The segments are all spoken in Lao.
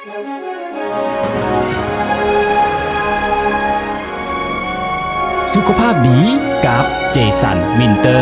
ສຸຂະພາບດີກັບເຈສັນ ວິນເຕີ.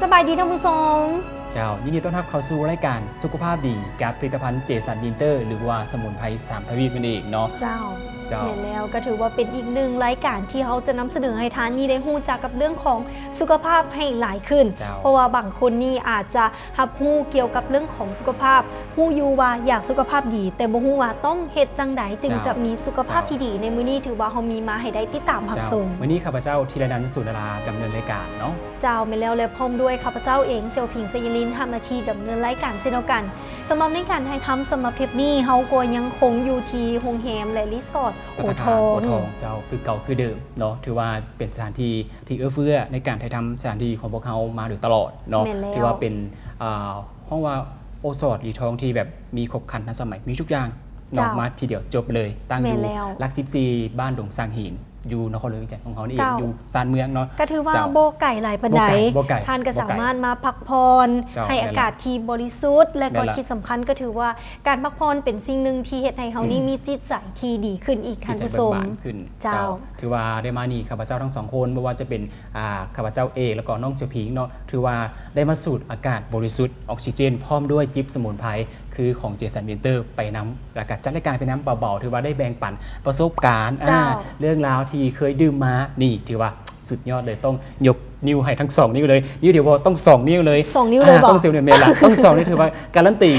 ສະບາຍດີທ່ານຜູ້ຊົມ. ເຈົ້າ, ຍິນດີຕ້ອນຮັບເຂົ້າສູ່ລາຍການສຸຂະພາບດີກັບຜະລິດຕະພັນເຈສັນ ວິນເຕີ ຫຼືວ່າສະໝຸນໄພສາມທະວີບນັ້ນເອງເນາະ. ເຈົ້າ. ເຈົ້າ. ແມ່ນແລ້ວ, ກໍຖືວ່າເປັນອີກໜຶ່ງລາຍການທີ່ເຮົາຈະນຳສະເໜີໃຫ້ທ່ານນີ້ໄດ້ຮູ້ຈັກກັບເລື່ອງຂອງສຸຂະພາບໃຫ້ຫຼາຍຂຶ້ນ. ເຈົ້າ. ເພາະວ່າບາງຄົນນີ້ອາດຈະຮັບຮູ້ກ່ຽວກັບເລື່ອງຂອງສຸຂະພາບ, ຮູ້ຢູ່ວ່າຢາກສຸຂະພາບດີ, ແຕ່ບໍ່ຮູ້ວ່າຕ້ອງເຮັດຈັ່ງໃດຈຶ່ງ ເຈົ້າ ຈະມີສຸຂະພາບ ເຈົ້າ ທີ່ດີ. ໃນມື້ນີ້ຖືວ່າເຮົາມີມາໃຫ້ໄດ້ຕິດຕາມຮັບ ເຈົ້າ ຊົມ. ມື້ນີ້ຂ້າພະເຈົ້າ ທີລະນັນ ສູນດາລາ ດຳເນີນລາຍການເນາະ. ເຈົ້າ, ແມ່ນແລ້ວ, ແລະ ພ້ອມດ້ວຍຂ້າພະເຈົ້າເອງ ເຊວຜິງ ໄຊຍະລິນ ຮັບໜ້າທີ່ດຳເນີນລາຍການເຊັ່ນດຽວກັນ. ສຳລັບໃນການຖ່າຍທຳສຳລັບເທບນີ້, ເຮົາກໍຍັງຄົງຢູ່ທີ່ໂຮງແຮມ ແລະ ຣີສອດ ຕະຖານ ໂອທອງ ໂອທອງ ເຈົ້າ, ຄືເກົ່າຄືເດີມເນາະ. ຖືວ່າເປັນສະຖານທີ່ທີ່ເອື້ອເຟື້ອໃນການຖ່າຍທຳສະຖານທີ່ຂອງພວກເຮົາມາໂດຍຕະຫຼອດເນາະ. ແມ່ນແລ້ວ. ຖືວ່າເປັນ ອ່າ ເຮົາວ່າໂອສອດລີທອງທີ່ແບບມີຄົບຄັນທັນສະໄໝ, ມີທຸກຢ່າງເນາະ. ເຈົ້າ. ມາທີດຽວຈົບເລີຍ. ຕັ້ງຢູ່ ແມ່ນແລ້ວ. ຫຼັກສິບສີ່ ບ້ານດົງສາງຫີນ ຢູ່ນະຄອນຫຼວງວຽງຈັນຂອງເຮົານີ້ເອງ. ເຈົ້າ. ຢູ່ຊານເມືອງເນາະ. ກໍຖືວ່າ ເຈົ້າ ບໍ່ໄກຫຼາຍປານໃດ. ບໍ່ໄກ, ບໍ່ໄກ, ທ່ານກໍ ບໍ່ໄກ. ສາມາດມາພັກຜ່ອນ ເຈົ້າ ໃຫ້ອາກາດທີ່ບໍລິສຸດ ແລະ ກໍ ແມ່ນລະ ທີ່ສຳຄັນກໍຖືວ່າການພັກຜ່ອນເປັນສິ່ງໜຶ່ງທີ່ເຮັດໃຫ້ເຮົານີ້ ອືມ ມີຈິດໃຈທີ່ດີຂຶ້ນອີກ, ຈິດໃຈ ທ່ານຜູ້ຊົມ. ເບີກບານຂຶ້ນ. ເຈົ້າ. ເຈົ້າ. ຖືວ່າໄດ້ມານີ້ ຂ້າພະເຈົ້າທັງສອງຄົນ, ບໍ່ວ່າຈະເປັນ ອ່າ ຂ້າພະເຈົ້າເອງ ແລ້ວກໍນ້ອງເຊວຜິງເນາະ, ຖືວ່າໄດ້ມາສູດອາກາດບໍລິສຸດ ອອກຊີເຈນ ພ້ອມດ້ວຍຈິບສະໝຸນໄພ ຄືຂອງເຈສັນ ວິນເຕີ ໄປນຳ, ແລ້ວກໍຈັດລາຍການໄປນຳເບົາໆ. ຖືວ່າໄດ້ແບ່ງປັນປະສົບການ ເຈົ້າ ອ່າ ເລື່ອງລາວທີ່ເຄີຍດື່ມມາ. ນີ້ຖືວ່າສຸດຍອດເລີຍ, ຕ້ອງຍົກນິ້ວໃຫ້ທັງສອງນິ້ວເລີຍ. ນິ້ວດຽວບໍ່, ຕ້ອງສອງນິ້ວເລີຍ. ສອງນິ້ວເລີຍ ອ່າ ບໍ່? ຕ້ອງສອງນິ້ວ, ແມ່ນລະ. ຕ້ອງສອງນີ້ຖືວ່າກາຣັນຕີ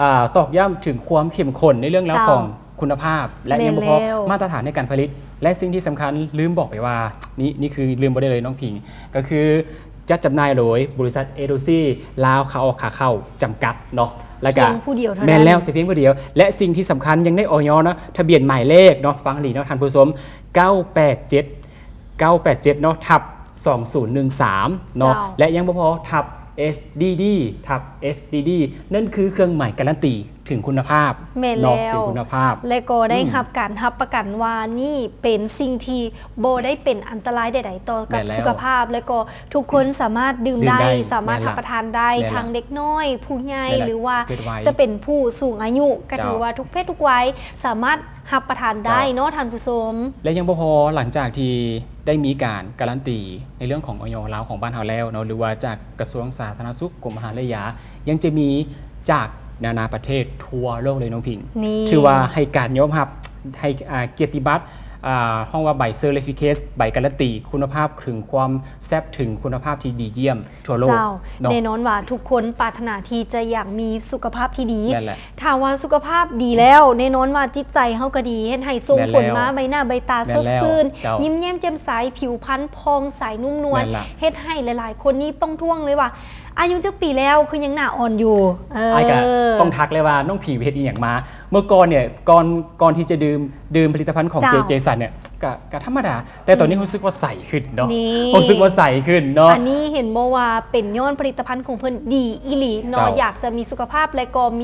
ອ່າ ຕອກຢ້ຳເຖິງຄວາມເຂັ້ມຂຸ້ນໃນເລື່ອງລາວ ເຈົ້າ ຂອງຄຸນນະພາບ ແລະ ແມ່ນ ຍັງບໍ່ພໍ ແລ້ວ ມາດຕະຖານໃນການຜະລິດ ແລະ ສິ່ງທີ່ສຳຄັນລືມບອກໄປວ່າ ນີ້ ນີ້ຄືລືມບໍ່ໄດ້ເລີຍນ້ອງຜິງ, ກໍຄືຈັດຈຳໜ່າຍໂດຍບໍລິສັດ ເອໂດຊີ ລາວຂາອອກຂາເຂົ້າ ຈຳກັດເນາະ. ແລ້ວກໍ ພຽງຜູ້ດຽວເທົ່ານັ້ນ. ແມ່ນແລ້ວ, ແຕ່ພຽງຜູ້ດຽວ. ແລະ ສິ່ງທີ່ສຳຄັນຍັງໄດ້ ອອຍ ເນາະ, ທະບຽນໝາຍເລກເນາະ, ຟັງໃຫ້ດີເນາະທ່ານຜູ້ຊົມ, ເກົ້າແປດເຈັດ ເກົ້າແປດເຈັດເນາະ ທັບສອງສູນໜຶ່ງສາມເນາະ. ເຈົ້າ. ແລະ ຍັງບໍ່ພໍ ທັບ ເອັສ ດີ ດີ ທັບ ເອັສ ດີ ດີ ນັ້ນຄືເຄື່ອງໝາຍກາຣັນຕີເຖິງຄຸນນະພາບ. ແມ່ນແລ້ວ. ເນາະ ເຖິງຄຸນນະພາບ ແລະ ກໍໄດ້ ອືມ ຮັບການຮັບປະກັນວ່ານີ້ເປັນສິ່ງທີ່ບໍ່ໄດ້ເປັນອັນຕະລາຍໃດໆຕໍ່ກັບ ແມ່ນແລ້ວ ສຸຂະພາບ ແລະ ກໍທຸກຄົນສາມາດດື່ມໄດ້ ດື່ມໄດ້ ສາມາດ ແມ່ນລະ ຮັບປະທານໄດ້ ແມ່ນລະ ທັງເດັກນ້ອຍ ຜູ້ໃຫຍ່ ແມ່ນລະ ຫຼືວ່າ ເພດໄວ ຈະເປັນຜູ້ສູງອາຍຸ ກໍ ເຈົ້າ ຖືວ່າທຸກເພດທຸກໄວສາມາດ ຮັບປະທານໄດ້ ເຈົ້າ ເນາະທ່ານຜູ້ຊົມ. ແລະ ຍັງບໍ່ພໍ ຫຼັງຈາກທີ່ໄດ້ມີການກາຣັນຕີໃນເລື່ອງຂອງ ອອຍ ລາວຂອງບ້ານເຮົາແລ້ວເນາະ ຫຼືວ່າຈາກກະຊວງສາທາລະນະສຸກ ກົມອາຫານ ແລະ ຢາ ຍັງຈະມີຈາກນານາປະເທດທົ່ວໂລກເລີຍນ້ອງຜິງ. ນີ້ ຖືວ່າໃຫ້ການຍອມຮັບ ໃຫ້ ອ່າ ກຽດຕິບັດ ອ່າ ເຮົາວ່າໃບເຊີຕິຟິເຄດ ໃບກາຣັນຕີຄຸນນະພາບ ເຖິງຄວາມແຊບ ເຖິງຄຸນນະພາບທີ່ດີຢ້ຽມ ທົ່ວໂລກ ເຈົ້າ ເນາະ. ແນ່ນອນວ່າທຸກຄົນປາດຖະໜາທີ່ຈະຢາກມີສຸຂະພາບທີ່ດີ. ແມ່ນແຫຼະ. ຖ້າວ່າສຸຂະພາບດີແລ້ວ ແນ່ນອນວ່າຈິດໃຈເຮົາກໍດີ ເຮັດໃຫ້ສົ່ງ ແມ່ນແລ້ວ ຜົນມາ ໃບໜ້າໃບຕາ ແມ່ນແລ້ວ ສົດຊື່ນ ເຈົ້າ ຍິ້ມແຍ້ມແຈ່ມໃສ ຜິວພັນຜ່ອງໃສນຸ່ມນວນ ແມ່ນລະ ເຮັດໃຫ້ຫຼາຍໆຄົນນີ້ຕ້ອງທ້ວງເລີຍວ່າ ອາຍຸຈັກປີແລ້ວ ຄືຍັງໜ້າອ່ອນຢູ່? ເອີ ອ້າຍກະຕ້ອງທັກເລີຍວ່າ ນ້ອງຜິງເຮັດອີ່ຫຍັງມາ? ເມື່ອກ່ອນນີ້ ກ່ອນ ກ່ອນທີ່ຈະດື່ມ ດື່ມຜະລິດຕະພັນຂອງ ເຈົ້າ ເຈ ເຈສັນ ນີ້ ກະ ກະທຳມະດາ ແຕ່ຕອນນີ້ ອືມ ຮູ້ສຶກວ່າໃສຂຶ້ນເນາະ. ນີ້ ຮູ້ສຶກວ່າໃສຂຶ້ນເນາະ. ອັນນີ້ເຫັນບໍ່ວ່າເປັນຍ້ອນຜະລິດຕະພັນຂອງເພິ່ນດີອີ່ຫຼີເນາະ ເຈົ້າ ຢາກຈະມີສຸຂະພາບ ແລະ ກໍມີ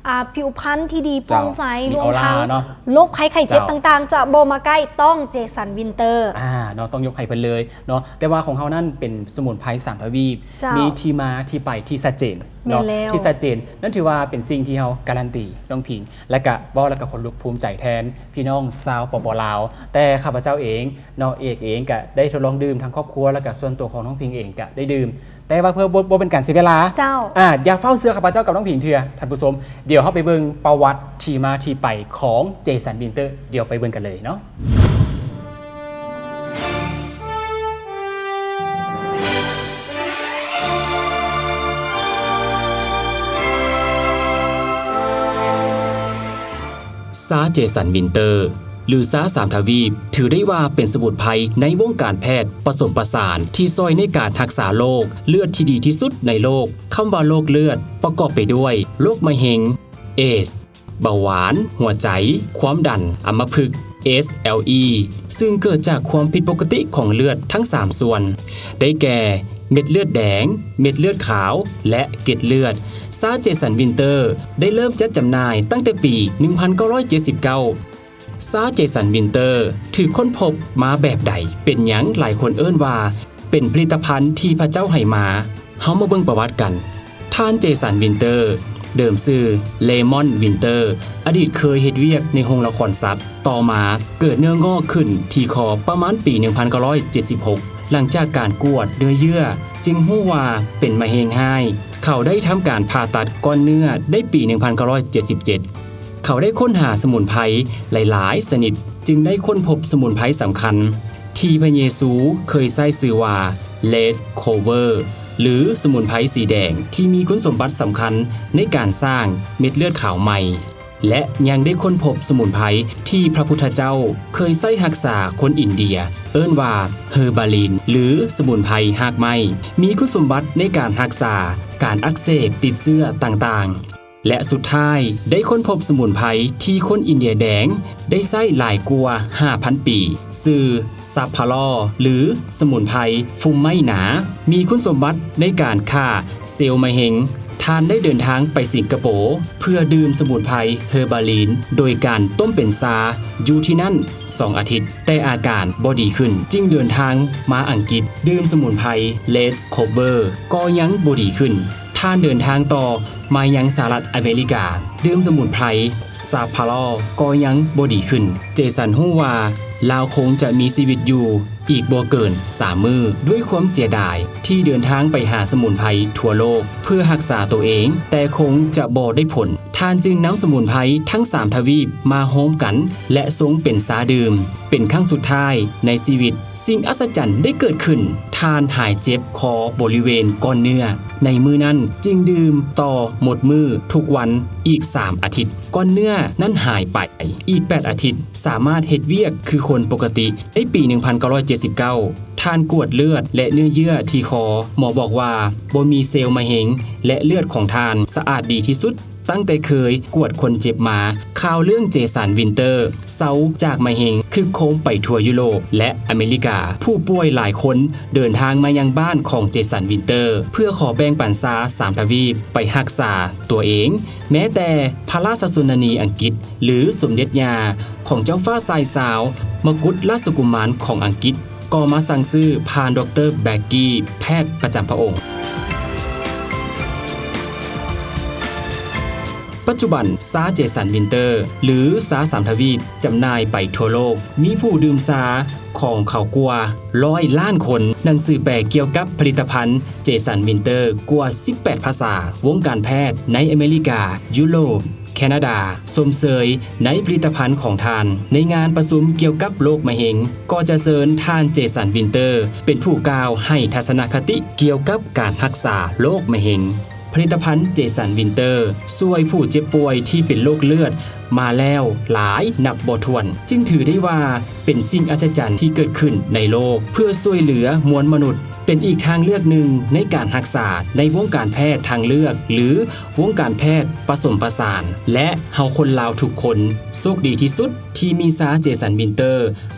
ອ່າ ຜິວພັນທີ່ດີ ເຈົ້າ ຜ່ອງໃສ ມີ ລວມທັງ ອອລາ ເນາະ ໂລກໄຂ້ໄຂ້ເຈັບ ເຈົ້າ ຕ່າງໆ ຈະບໍ່ມາໃກ້ ຕ້ອງເຈສັນ ວິນເຕີ. ອ່າ ເນາະ ຕ້ອງຍົກໃຫ້ເພິ່ນເລີຍເນາະ. ແຕ່ວ່າຂອງເຮົານັ້ນເປັນສະໝຸນໄພສາມທະວີບ ເຈົ້າ ມີທີ່ມາທີ່ໄປທີ່ຊັດເຈນເນາະ. ແມ່ນແລ້ວ. ທີ່ຊັດເຈນ ນັ້ນຖືວ່າເປັນສິ່ງທີ່ເຮົາກາຣັນຕີນ້ອງຜິງ ແລະ ກະເວົ້າແລ້ວກະຂົນລຸກພູມໃຈແທນ ພີ່ນ້ອງຊາວ ປປ ລາວ. ແຕ່ຂ້າພະເຈົ້າເອງເນາະ ເອກເອງກະໄດ້ທົດລອງດື່ມ ທັງຄອບຄົວ ແລະກະສ່ວນຕົວຂອງນ້ອງຜິງເອງກະໄດ້ດື່ມ. ແຕ່ວ່າເພື່ອບໍ່ ບໍ່ເປັນການເສຍເວລາ ເຈົ້າ ອ່າ ຢ່າຟ້າວເຊື່ອຂ້າພະເຈົ້າກັບນ້ອງຜິງເທື່ອ ທ່ານຜູ້ຊົມ. ດຽວເຮົາໄປເບິ່ງປະຫວັດທີ່ມາທີ່ໄປຂອງເຈສັນ ວິນເຕີ ດຽວໄປເບິ່ງກັນເລີຍເນາະ. ຊາເຈສັນ ວິນເຕີ ຫຼື ຊາສາມທະວີບ ຖືໄດ້ວ່າເປັນສະໝຸນໄພໃນວົງການແພດປະສົມປະສານ ທີ່ຊ່ອຍໃນການຮັກສາໂລກເລືອດທີ່ດີທີ່ສຸດໃນໂລກ. ຄຳວ່າໂລກເລືອດປະກອບໄປດ້ວຍ ໂລກມະເຮັງ, ເອດສ, ເບົາຫວານ, ຫົວໃຈ, ຄວາມດັນ, ອຳມະພຶກ, ເອສແອລອີ ຊຶ່ງເກີດຈາກຄວາມຜິດປົກກະຕິຂອງເລືອດທັງສາມສ່ວນ ໄດ້ແກ່ ເມັດເລືອດແດງ, ເມັດເລືອດຂາວ ແລະ ເກັດເລືອດ. ຊາເຈສັນ ວິນເຕີ ໄດ້ເລີ່ມຈັດຈຳໜ່າຍຕັ້ງແຕ່ປີໜຶ່ງພັນເກົ້າຮ້ອຍເຈັດສິບເກົ້າ. ຊາເຈສັນ ວິນເຕີ ຖືກຄົ້ນພົບມາແບບໃດ? ເປັນຫຍັງຫຼາຍຄົນເອີ້ນວ່າເປັນຜະລິດຕະພັນທີ່ພະເຈົ້າໃຫ້ມາ? ເຮົາມາເບິ່ງປະຫວັດກັນ. ທ່ານ ເຈສັນ ວິນເຕີ ເດີມຊື່ ເຣມອນ ວິນເຕີ ອະດີດເຄີຍເຮັດວຽກໃນໂຮງລະຄອນສັດ, ຕໍ່ມາເກີດເນື້ອງອກຂຶ້ນທີ່ຄໍປະມານປີໜຶ່ງພັນເກົ້າຮ້ອຍເຈັດສິບຫົກ ຫຼັງຈາກການກວດເນື້ອເຍື່ອຈຶ່ງຮູ້ວ່າເປັນມະເຮັງຮ້າຍ. ເຂົາໄດ້ທຳການຜ່າຕັດກ້ອນເນື້ອໃນປີໜຶ່ງພັນເກົ້າຮ້ອຍເຈັດສິບເຈັດ. ເຂົາໄດ້ຄົ້ນຫາສະໝຸນໄພຫຼາຍໆຊະນິດ, ຈຶ່ງໄດ້ຄົ້ນພົບສະໝຸນໄພສຳຄັນທີ່ພະເຢຊູເຄີຍໃຊ້ຊື່ວ່າ Red Clover ຫຼື ສະໝຸນໄພສີແດງ ທີ່ມີຄຸນສົມບັດສຳຄັນໃນການສ້າງເມັດເລືອດຂາວໃໝ່ ແລະ ຍັງໄດ້ຄົ້ນພົບສະໝຸນໄພທີ່ພະພຸດທະເຈົ້າເຄີຍໃຊ້ຮັກສາຄົນອິນເດຍ ເອີ້ນວ່າ Herbane ຫຼື ສະໝຸນໄພຮາກໄມ້, ມີຄຸນສົມບັດໃນການຮັກສາການອັກເສບ, ຕິດເຊື້ອຕ່າງໆ. ແລະ ສຸດທ້າຍໄດ້ຄົ້ນພົບສະໝຸນໄພທີ່ຄົນອິນເດຍແດງໄດ້ໃຊ້ຫຼາຍກວ່າຫ້າພັນປີ, ຊື່ Sapphire ຫຼື ສະໝຸນໄພຟຸມໄມ້ໜາ, ມີຄຸນສົມບັດໃນການຂ້າເຊວມະເຮັງ. ທ່ານໄດ້ເດີນທາງໄປສິງກະໂປເພື່ອດື່ມສະໝຸນໄພ Herbane ໂດຍການຕົ້ມເປັນຊາຢູ່ທີ່ນັ້ນສອງອາທິດ, ແຕ່ອາການບໍ່ດີຂຶ້ນ, ຈຶ່ງເດີນທາງມາອັງກິດ, ດື່ມສະໝຸນໄພ Red Clover ກໍຍັງບໍ່ດີຂຶ້ນ. ທ່ານເດີນທາງຕໍ່ມາຍັງສະຫະລັດອາເມລິກາ, ດື່ມສະໝຸນໄພ Sapphire ກໍຍັງບໍ່ດີຂຶ້ນ. ເຈສັນຮູ້ວ່າລາວຄົງຈະມີຊີວິດຢູ່ອີກບໍ່ເກີນສາມມື້. ດ້ວຍຄວາມເສຍດາຍທີ່ເດີນທາງໄປຫາສະໝຸນໄພທົ່ວໂລກເພື່ອຮັກສາໂຕເອງ, ແຕ່ຄົງຈະບໍ່ໄດ້ຜົນ. ທ່ານຈຶ່ງນຳສະໝຸນໄພທັງສາມທະວີບມາໂຮມກັນ ແລະ ຊົງເປັນຊາດື່ມເປັນຄັ້ງສຸດທ້າຍໃນຊີວິດ. ສິ່ງອັດສະຈັນໄດ້ເກີດຂຶ້ນ, ທ່ານຫາຍເຈັບຄໍບໍລິເວນກ້ອນເນື້ອ. ໃນມື້ນັ້ນຈຶ່ງດື່ມຕໍ່ໝົດມື້ທຸກວັນອີກສາມອາທິດ, ກ້ອນເນື້ອນັ້ນຫາຍໄປ. ອີກແປດອາທິດສາມາດເຮັດວຽກຄືຄົນປົກກະຕິ. ໃນປີໜຶ່ງພັນເກົ້າຮ້ອຍເຈັດສິບເກົ້າ ທ່ານກວດເລືອດ ແລະ ເນື້ອເຍື່ອທີ່ຄໍ, ໝໍບອກວ່າບໍ່ມີເຊວມະເຮັງ ແລະ ເລືອດຂອງທ່ານສະອາດດີທີ່ສຸດ ຕັ້ງແຕ່ເຄີຍກວດຄົນເຈັບມາ. ຂ່າວເລື່ອງເຈສັນ ວິນເຕີ ເຊົາຈາກມະເຮັງຄຶກໂຄມໄປທົ່ວຢູໂຣບ ແລະ ອາເມລິກາ. ຜູ້ປ່ວຍຫຼາຍຄົນເດີນທາງມາຍັງບ້ານຂອງເຈສັນ ວິນເຕີ ເພື່ອຂໍແບ່ງປັນຊາສາມທະວີບໄປຮັກສາຕົວເອງ. ແມ້ແຕ່ພະລາຊະຊົນນານີອັງກິດ ຫຼື ສົມເດັດຍ່າຂອງເຈົ້າຟ້າຊາຍຊາວ ມະກຸດລາຊະກຸມານຂອງອັງກິດ ກໍມາສັ່ງຊື້ຜ່ານ ດຣ ແບັກກີ ແພດປະຈຳພະອົງ. ປັດຈຸບັນ ຊາເຈສັນ ວິນເຕີ ຫຼື ຊາສາມທະວີບ ຈຳໜ່າຍໄປທົ່ວໂລກ. ມີຜູ້ດື່ມຊາຂອງເຂົາກວ່າຮ້ອຍລ້ານຄົນ. ໜັງສືແປກ່ຽວກັບຜະລິດຕະພັນເຈສັນ ວິນເຕີ ກວ່າສິບແປດພາສາ. ວົງການແພດໃນອາເມລິກາ, ຢູໂຣບ, ແຄນາດາ ຊົມເຊີຍໃນຜະລິດຕະພັນຂອງທ່ານ. ໃນງານປະຊຸມກ່ຽວກັບໂລກມະເຮັງ ກໍຈະເຊີນທ່ານ ເຈສັນ ວິນເຕີ ເປັນຜູ້ກ່າວໃຫ້ທັດສະນະຄະຕິກ່ຽວກັບການຮັກສາໂລກມະເຮັງ. ຜະລິດຕະພັນເຈສັນ ວິນເຕີ ຊ່ວຍຜູ້ເຈັບປ່ວຍທີ່ເປັນໂລກເລືອດມາແລ້ວຫຼາຍນັບບໍ່ຖ້ວນ, ຈຶ່ງຖືໄດ້ວ່າເປັນສິ່ງອັດສະຈັນທີ່ເກີດຂຶ້ນໃນໂລກ ເພື່ອຊ່ວຍເຫຼືອມວນມະນຸດ. ເປັນອີກທາງເລືອກໜຶ່ງໃນການຮັກສາໃນວົງການແພດທາງເລືອກ ຫຼື ວົງການແພດປະສົມປະສານ ແລະ ເຮົາຄົນລາວທຸກຄົນໂຊກດີທີ່ສຸດທີ່ມີຊາເຈສັນ ວິນເຕີ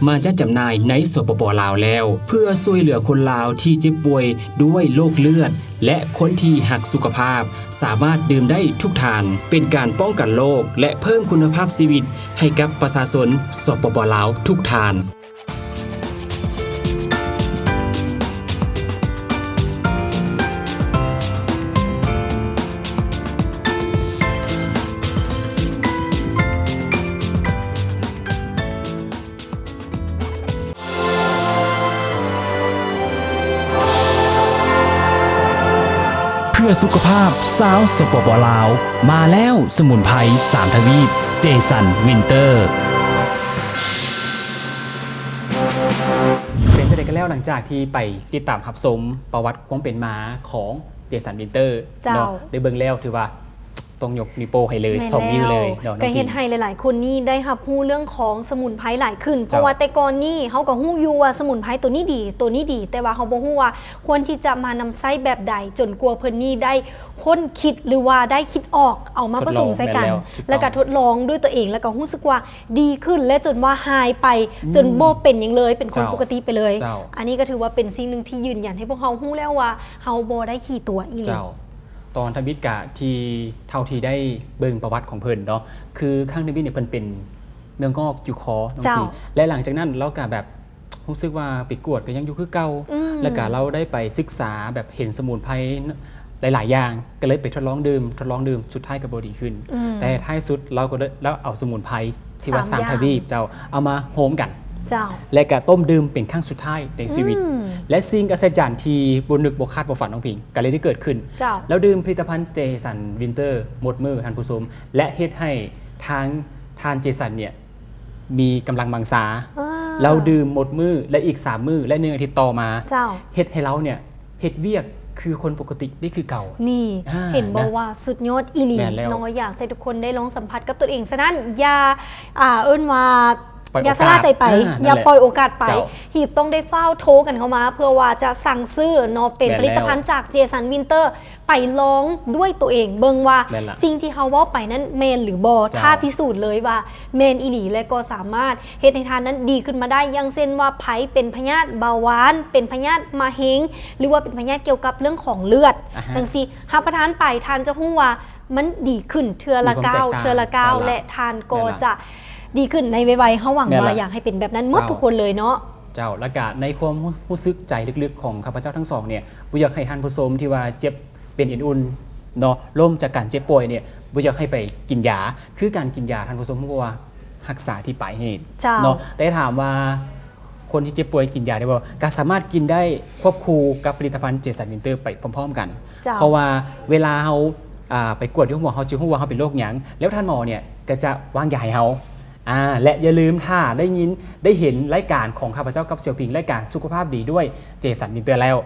ມາຈັດຈຳໜ່າຍໃນ ສປປ ລາວ ແລ້ວ ເພື່ອຊ່ວຍເຫຼືອຄົນລາວທີ່ເຈັບປ່ວຍດ້ວຍໂລກເລືອດ ແລະ ຄົນທີ່ຮັກສຸຂະພາບສາມາດດື່ມໄດ້ທຸກທ່ານ, ເປັນການປ້ອງກັນໂລກ ແລະ ເພີ່ມຄຸນນະພາບຊີວິດໃຫ້ກັບປະຊາຊົນ ສປປ ລາວ ທຸກທ່ານ. ເພື່ອສຸຂະພາບຊາວ ສປປ ລາວ ມາແລ້ວ, ສະໝຸນໄພສາມທະວີບ ເຈສັນ ວິນເຕີ. ເປັນຈັ່ງໃດກັນແລ້ວ ຫຼັງຈາກທີ່ໄປຕິດຕາມຮັບຊົມປະຫວັດຄວາມເປັນມາຂອງເຈສັນ ວິນເຕີ ເຈົ້າ ເນາະ, ໄດ້ເບິ່ງແລ້ວຖືວ່າ ຕ້ອງຍົກນິ້ວໂປ້ໃຫ້ເລີຍ ແມ່ນ ສອງ ແລ້ວ ນິ້ວເລີຍເນາະ ກໍເຮັດໃຫ້ຫຼາຍໆຄົນນີ້ໄດ້ຮັບຮູ້ເລື່ອງຂອງສະໝຸນໄພຫຼາຍຂຶ້ນ. ເຈົ້າ ເພາະວ່າແຕ່ກ່ອນນີ້ເຮົາກໍຮູ້ຢູ່ວ່າສະໝຸນໄພໂຕນີ້ດີ ໂຕນີ້ດີ, ແຕ່ວ່າເຮົາບໍ່ຮູ້ວ່າຄວນທີ່ຈະມານຳໃຊ້ແບບໃດ ຈົນກວ່າເພິ່ນນີ້ໄດ້ຄົ້ນຄິດ ຫຼືວ່າໄດ້ຄິດອອກເອົາມາປະສົມໃສ່ກັນ ແລ້ວກໍທົດລອງດ້ວຍຕົວເອງ ແລ້ວກໍຮູ້ສຶກວ່າດີຂຶ້ນ ແລະ ຈົນວ່າຫາຍໄປ ອືມ ຈົນບໍ່ເປັນຫຍັງເລີຍ ເປັນຄົນ ເຈົ້າ ປົກກະຕິໄປເລີຍ. ເຈົ້າ ອັນນີ້ກໍຖືວ່າເປັນສິ່ງໜຶ່ງທີ່ຢືນຢັນໃຫ້ພວກເຮົາຮູ້ແລ້ວວ່າເຮົາບໍ່ໄດ້ຂີ້ຕົວະອີ່ຫຼີ. ເຈົ້າ ຕອນທຳອິດກະທີ່ ເທົ່າທີ່ໄດ້ເບິ່ງປະຫວັດຂອງເພິ່ນເນາະ ຄືຄັ້ງທຳອິດນີ້ເພິ່ນເປັນເນື້ອງອກຢູ່ຄໍເນາະ ເຈົ້າ ແລະ ຫຼັງຈາກນັ້ນລາວກະແບບຮູ້ສຶກວ່າໄປກວດກໍຍັງຢູ່ຄືເກົ່າ ອືມ ແລ້ວກະລາວໄດ້ໄປສຶກສາແບບເຫັນສະໝຸນໄພ ຫຼາຍໆຢ່າງ ກໍເລີຍໄປທົດລອງດື່ມ ທົດລອງດື່ມ ສຸດທ້າຍກໍບໍ່ດີຂຶ້ນ. ອືມ ແຕ່ທ້າຍສຸດລາວກໍໄດ້ ລາວເອົາສະໝຸນໄພທີ່ວ່າສາມ ສາມຢ່າງ ທະວີບ ເຈົ້າ ເອົາມາໂຮມກັນ ເຈົ້າ ແລະກະຕົ້ມດື່ມເປັນຄັ້ງສຸດທ້າຍໃນຊີວິດ. ອືມ ແລະສິ່ງອັດສະຈັນທີ່ບໍ່ນຶກບໍ່ຄາດບໍ່ຝັນ ນ້ອງຜິງ ກໍເລີຍໄດ້ເກີດຂຶ້ນ. ເຈົ້າ ລາວດື່ມຜະລິດຕະພັນ Jason Winter ໝົດມື້ ທ່ານຜູ້ຊົມ ແລະເຮັດໃຫ້ທາງທ່ານ Jason ເນ່ຍ ມີກຳລັງວັງຊາ. ອ່າ ລາວດື່ມໝົດມື້ ແລະອີກສາມມື້ ແລະໜຶ່ງອາທິດຕໍ່ມາ ເຈົ້າ ເຮັດໃຫ້ລາວເນ່ຍ ເຮັດວຽກຄືຄົນປົກກະຕິໄດ້ຄືເກົ່າ. ນີ້ ອ່າ ເຫັນບໍ່ ນະ ວ່າສຸດຍອດອີ່ຫຼີ. ແມ່ນແລ້ວ ເນາະ ຢາກໃຫ້ທຸກຄົນໄດ້ລອງສຳຜັດກັບຕົນເອງ. ສະນັ້ນ ຢ່າ ອ່າ ເອີ້ນວ່າ ປ່ອຍໂອກາດ ຢ່າຊະລ່າໃຈໄປ ອ່າ ຢ່າປ່ອຍໂອກາດໄປ. ເຈົ້າ ຮີບຕ້ອງໄດ້ຟ້າວໂທກັນເຂົ້າມາ ເພື່ອວ່າຈະສັ່ງຊື້ເນາະ ເປັນ ແມ່ນແລ້ວ ຜະລິດຕະພັນຈາກ Jason Winter ໄປລອງດ້ວຍຕົວເອງເບິ່ງວ່າ ແມ່ນລະ ສິ່ງທີ່ເຮົາເວົ້າໄປນັ້ນແມ່ນຫຼືບໍ່. ເຈົ້າ ຖ້າພິສູດເລີຍວ່າແມ່ນອີ່ຫຼີ ແລະກໍສາມາດເຮັດໃຫ້ທ່ານນັ້ນດີຂຶ້ນມາໄດ້ ຢ່າງເຊັ່ນວ່າໃຜເປັນພະຍາດເບົາຫວານ ເປັນພະຍາດມະເຮັງ ຫຼືວ່າເປັນພະຍາດກ່ຽວກັບເລື່ອງຂອງເລືອດ ອ່າຮະ ຈັ່ງຊີ້ ຮັບປະທານໄປ ທ່ານຈະຮູ້ວ່າມັນດີຂຶ້ນເທື່ອລະກ້າວ ມີຄວາມແຕກຕ່າງ ເທື່ອລະກ້າວ ແມ່ນລະ ແລະທ່ານກໍ ແມ່ນລະ ຈະດີຂຶ້ນໃນໄວໆ. ເຮົາຫວັງ ແມ່ນລະ ວ່າຢາກໃຫ້ເປັນແບບນັ້ນໝົດ ເຈົ້າ ທຸກຄົນເລີຍເນາະ. ເຈົ້າ ແລະກະໃນຄວາມຮູ້ ຮູ້ສຶກໃຈເລິກໆຂອງຂ້າພະເຈົ້າທັງສອງເນ່ຍ ບໍ່ຢາກໃຫ້ທ່ານຜູ້ຊົມທີ່ວ່າເຈັບ ເປັນເອັນອຸ່ນເນາະ ລົ້ມຈາກການເຈັບປ່ວຍເນ່ຍ ບໍ່ຢາກໃຫ້ໄປກິນຢາ. ຄືການກິນຢາ ທ່ານຜູ້ຊົມຮູ້ບໍ່ວ່າຮັກສາທີ່ປາຍເຫດ ເຈົ້າ ເນາະ ແຕ່ຖາມວ່າຄົນທີ່ເຈັບປ່ວຍກິນຢາໄດ້ບໍ່? ກໍສາມາດກິນໄດ້ຄວບຄູ່ກັບຜະລິດຕະພັນ Jason Winter ໄປພ້ອມໆກັນ. ເຈົ້າ ເພາະວ່າເວລາເຮົາ ອ່າ ໄປກວດຢູ່ໂຮງໝໍ ເຮົາຈະຮູ້ວ່າເຮົາເປັນໂລກຫຍັງ ແລ້ວທ່ານໝໍເນ່ຍກໍຈະວາງຢາໃຫ້ເຮົາ. ອ່າ ແລະຢ່າລືມ ຖ້າໄດ້ຍິນ ໄດ້ເຫັນລາຍການຂອງຂ້າພະເຈົ້າກັບສ່ຽວຜິງ ລາຍການສຸຂະພາບດີດ້ວຍ Jason Winter ແລ້ວ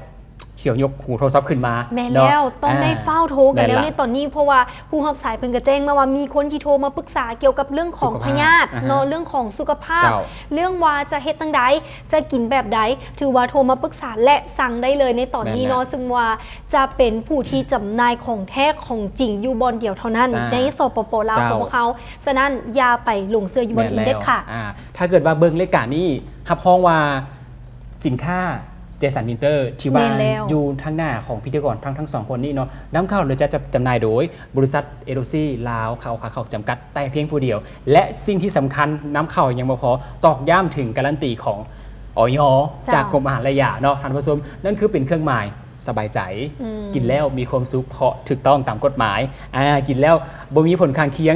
ຂຽວຍົກຫູໂທລະສັບຂຶ້ນມາ. ແມ່ນແລ້ວ ເນາະ ຕ້ອງໄດ້ ອ່າ ຟ້າວໂທກັນແລ້ວ ແມ່ນລະ ໃນຕອນນີ້ ເພາະວ່າຜູ້ຮັບສາຍເພິ່ນກໍແຈ້ງມາວ່າ ມີຄົນທີ່ໂທມາປຶກສາກ່ຽວກັບເລື່ອງຂອງພະຍາດ ສຸຂະພາບ ອ່າຮະ ເນາະ ເລື່ອງຂອງສຸຂະພາບ ເຈົ້າ ເລື່ອງວ່າຈະເຮັດຈັ່ງໃດ ຈະກິນແບບໃດ ຖືວ່າໂທມາປຶກສາ ແລະສັ່ງໄດ້ເລີຍໃນຕອນນີ້ເນາະ ແມ່ນລະ ຊຶ່ງວ່າຈະເປັນຜູ້ທີ່ຈຳໜ່າຍຂອງແທ້ຂອງຈິງຢູ່ບ່ອນດຽວເທົ່ານັ້ນ ໃນ ສປປ ລາວ ຂອງພວກເຮົາ. ສະນັ້ນ ຢ່າໄປຫຼົງເຊື່ອຢູ່ບ່ອນອື່ນເດັດຂາດ. ແມ່ນແລ້ວ ອ່າ ຖ້າເກີດວ່າເບິ່ງລາຍການນີ້ ຮັບຮອງວ່າສິນຄ້າ Jason Winter ທີ່ວ່າ ແມ່ນແລ້ວ ຢູ່ທາງໜ້າຂອງພິທີກອນທັງ ທັງສອງຄົນນີ້ເນາະ ນຳເຂົ້າ ຫຼື ຈະ ຈະຈຳໜ່າຍໂດຍບໍລິສັດ LC ລາວ ຂາອອກຂາເຂົ້າ ຈຳກັດ ແຕ່ພຽງຜູ້ດຽວ ແລະ ສິ່ງທີ່ສຳຄັນ ນຳເຂົ້າຍັງບໍ່ພໍ ຕອກຢ້ຳເຖິງກາຣັນຕີຂອງ ອຢ ເຈົ້າ ຈາກກົມອາຫານ ແລະ ຢາເນາະ ທ່ານຜູ້ຊົມ ນັ້ນຄືເປັນເຄື່ອງໝາຍ ສະບາຍໃຈ ອືມ ກິນແລ້ວມີຄວາມສຸກ ເພາະຖືກຕ້ອງຕາມກົດໝາຍ ອ່າ ກິນແລ້ວບໍ່ມີຜົນຂ້າງຄຽງ.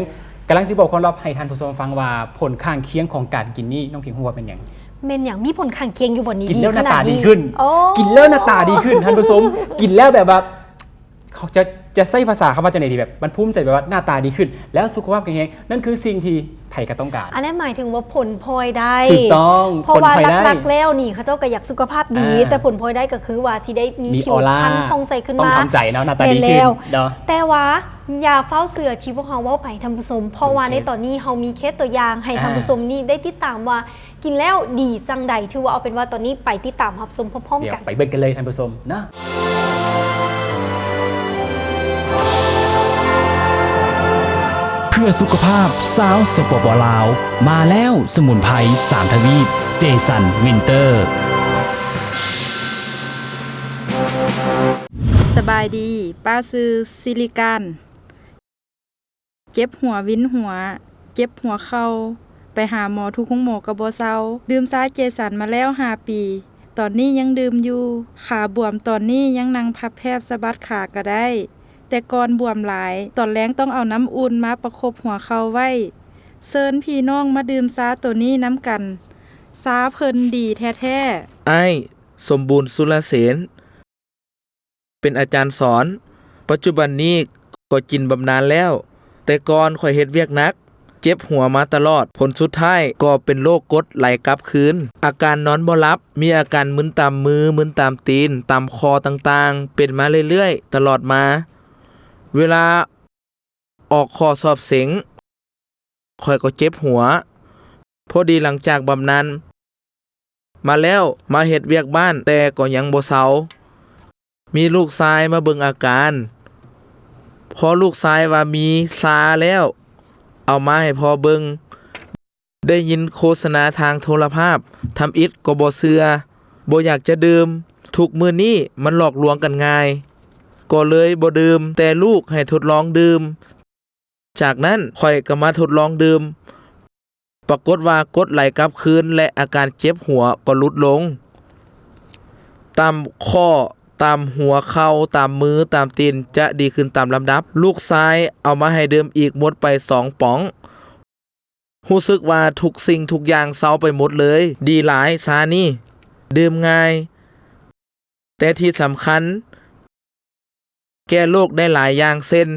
ກຳລັງຊິບອກຄວາມລັບໃຫ້ທ່ານຜູ້ຊົມຟັງວ່າ ຜົນຂ້າງຄຽງຂອງການກິນນີ້ ນ້ອງຜິງຮູ້ວ່າແມ່ນຫຍັງ? ແມ່ນຫຍັງ? ມີຜົນຂ້າງຄຽງຢູ່ບໍ່ນີ້? ກິນແລ້ວໜ້າຕາດີຂຶ້ນ. ໂອ້ ກິນແລ້ວໜ້າຕາດີຂຶ້ນ ທ່ານຜູ້ຊົມ ກິນແລ້ວແບບວ່າ ເຂົາຈະ ຈະໃຊ້ພາສາຄຳວ່າຈັ່ງໃດດີ ແບບມັນພູມໃຈ ແບບວ່າໜ້າຕາດີຂຶ້ນ ແລ້ວສຸຂະພາບແຂງແຮງ ນັ້ນຄືສິ່ງທີ່ໃຜກໍຕ້ອງການ. ອັນນັ້ນໝາຍເຖິງວ່າຜົນພອຍໄດ້. ຖືກຕ້ອງ. ເພາະວ່າຫຼັກໆແລ້ວນີ້ ເຂົາເຈົ້າກໍຢາກສຸຂະພາບດີ ອ່າ ແຕ່ຜົນພອຍໄດ້ກໍຄືວ່າຊິໄດ້ມີ ມີ ຜິວພັນ ອອຣາ ຜ່ອງໃສຂຶ້ນມາ. ຕ້ອງທຳໃຈເນາະ ໜ້າຕາດີຂຶ້ນເນາະ. ແມ່ນແລ້ວ. ແຕ່ວ່າຢ່າຟ້າວເຊື່ອທີ່ພວກເຮົາເວົ້າໄປ ທ່ານຜູ້ຊົມ ເພາະວ່າໃນຕອນນີ້ເຮົາມີເຄສຕົວຢ່າງໃຫ້ທ່ານຜູ້ຊົມນີ້ໄດ້ຕິດຕາມວ່າ ອ່າ ກິນແລ້ວດີຈັ່ງໃດ? ຖືວ່າເອົາເປັນວ່າຕອນນີ້ໄປຕິດຕາມຮັບຊົມພ້ອມໆກັນ. ດຽວໄປເບິ່ງກັນເລີຍທ່ານຜູ້ຊົມເນາະ. ເພື່ອສຸຂະພາບຊາວ ສປປ ລາວ ມາແລ້ວ ສະໝຸນໄພສາມທະວີບ Jason Winter. ສະບາຍດີ ປ້າຊື່ ສິລິການ. ເຈັບຫົວວິນຫົວ ເຈັບຫົວເຂົ່າ ໄປຫາໝໍທຸກໂຮງໝໍກໍບໍ່ເຊົາ. ດື່ມຊາເຈສັນມາແລ້ວຫ້າປີ ຕອນນີ້ຍັງດື່ມຢູ່. ຂາບວມ ຕອນນີ້ຍັງນັ່ງພັບແພບສະບັດຂາກໍໄດ້ ແຕ່ກ່ອນບວມຫຼາຍ. ຕອນແລງຕ້ອງເອົານ້ຳອຸ່ນມາປະຄົບຫົວເຂົ່າໄວ້. ເຊີນພີ່ນ້ອງມາດື່ມຊາໂຕນີ້ນຳກັນ ຊາເພິ່ນດີແທ້ໆ. ອ້າຍ ສົມບູນ ສຸລະເສນ ເປັນອາຈານສອນ, ປັດຈຸບັນນີ້ກໍກິນບຳນານແລ້ວ. ແຕ່ກ່ອນຂ້ອຍເຮັດວຽກໜັກ, ເຈັບຫົວມາຕະຫຼອດ, ຜົນສຸດທ້າຍກໍເປັນໂລກກົດໄຫຼກັບຄືນ. ອາການນອນບໍ່ຫຼັບ, ມີອາການມຶນຕາມມື, ມຶນຕາມຕີນ, ຕາມຂໍ້ຕ່າງໆ, ເປັນມາເລື້ອຍໆ ຕະຫຼອດມາ. ເວລາ ອອກຂໍ້ສອບເສັງ, ຂ້ອຍກໍເຈັບຫົວ. ພໍດີຫຼັງຈາກບຳນານມາແລ້ວ, ມາເຮັດວຽກບ້ານ, ແຕ່ກໍຍັງບໍ່ເຊົາ. ມີລູກຊາຍມາເບິ່ງອາການ. ພໍລູກຊາຍວ່າມີຊາແລ້ວ, ເອົາມາໃຫ້ພໍ່ເບິ່ງ. ໄດ້ຍິນໂຄສະນາທາງໂທລະພາບ, ທຳອິດກໍບໍ່ເຊື່ອ, ບໍ່ຢາກຈະດື່ມ. ທຸກມື້ນີ້ມັນຫຼອກລວງກັນງ່າຍ, ກໍເລີຍບໍ່ດື່ມ, ແຕ່ລູກໃຫ້ທົດລອງດື່ມ. ຈາກນັ້ນຂ້ອຍກໍມາທົດລອງດື່ມ, ປາກົດວ່າກົດໄຫຼກັບຄືນ ແລະ ອາການເຈັບຫົວກໍຫຼຸດລົງ. ຕາມຂໍ້ ຕາມຫົວເຂົ່າ, ຕາມມື, ຕາມຕີນ ຈະດີຂຶ້ນຕາມລຳດັບ. ລູກຊາຍເອົາມາໃຫ້ດື່ມອີກ ໝົດໄປສອງປ໋ອງ. ຮູ້ສຶກວ່າທຸກສິ່ງທຸກຢ່າງເຊົາໄປໝົດເລີຍ. ດີຫຼາຍ, ຊານີ້ດື່ມງ່າຍ, ແຕ່ທີ່ສຳຄັນ ແກ້ໂລກໄດ້ຫຼາຍຢ່າງ ເຊັ່ນ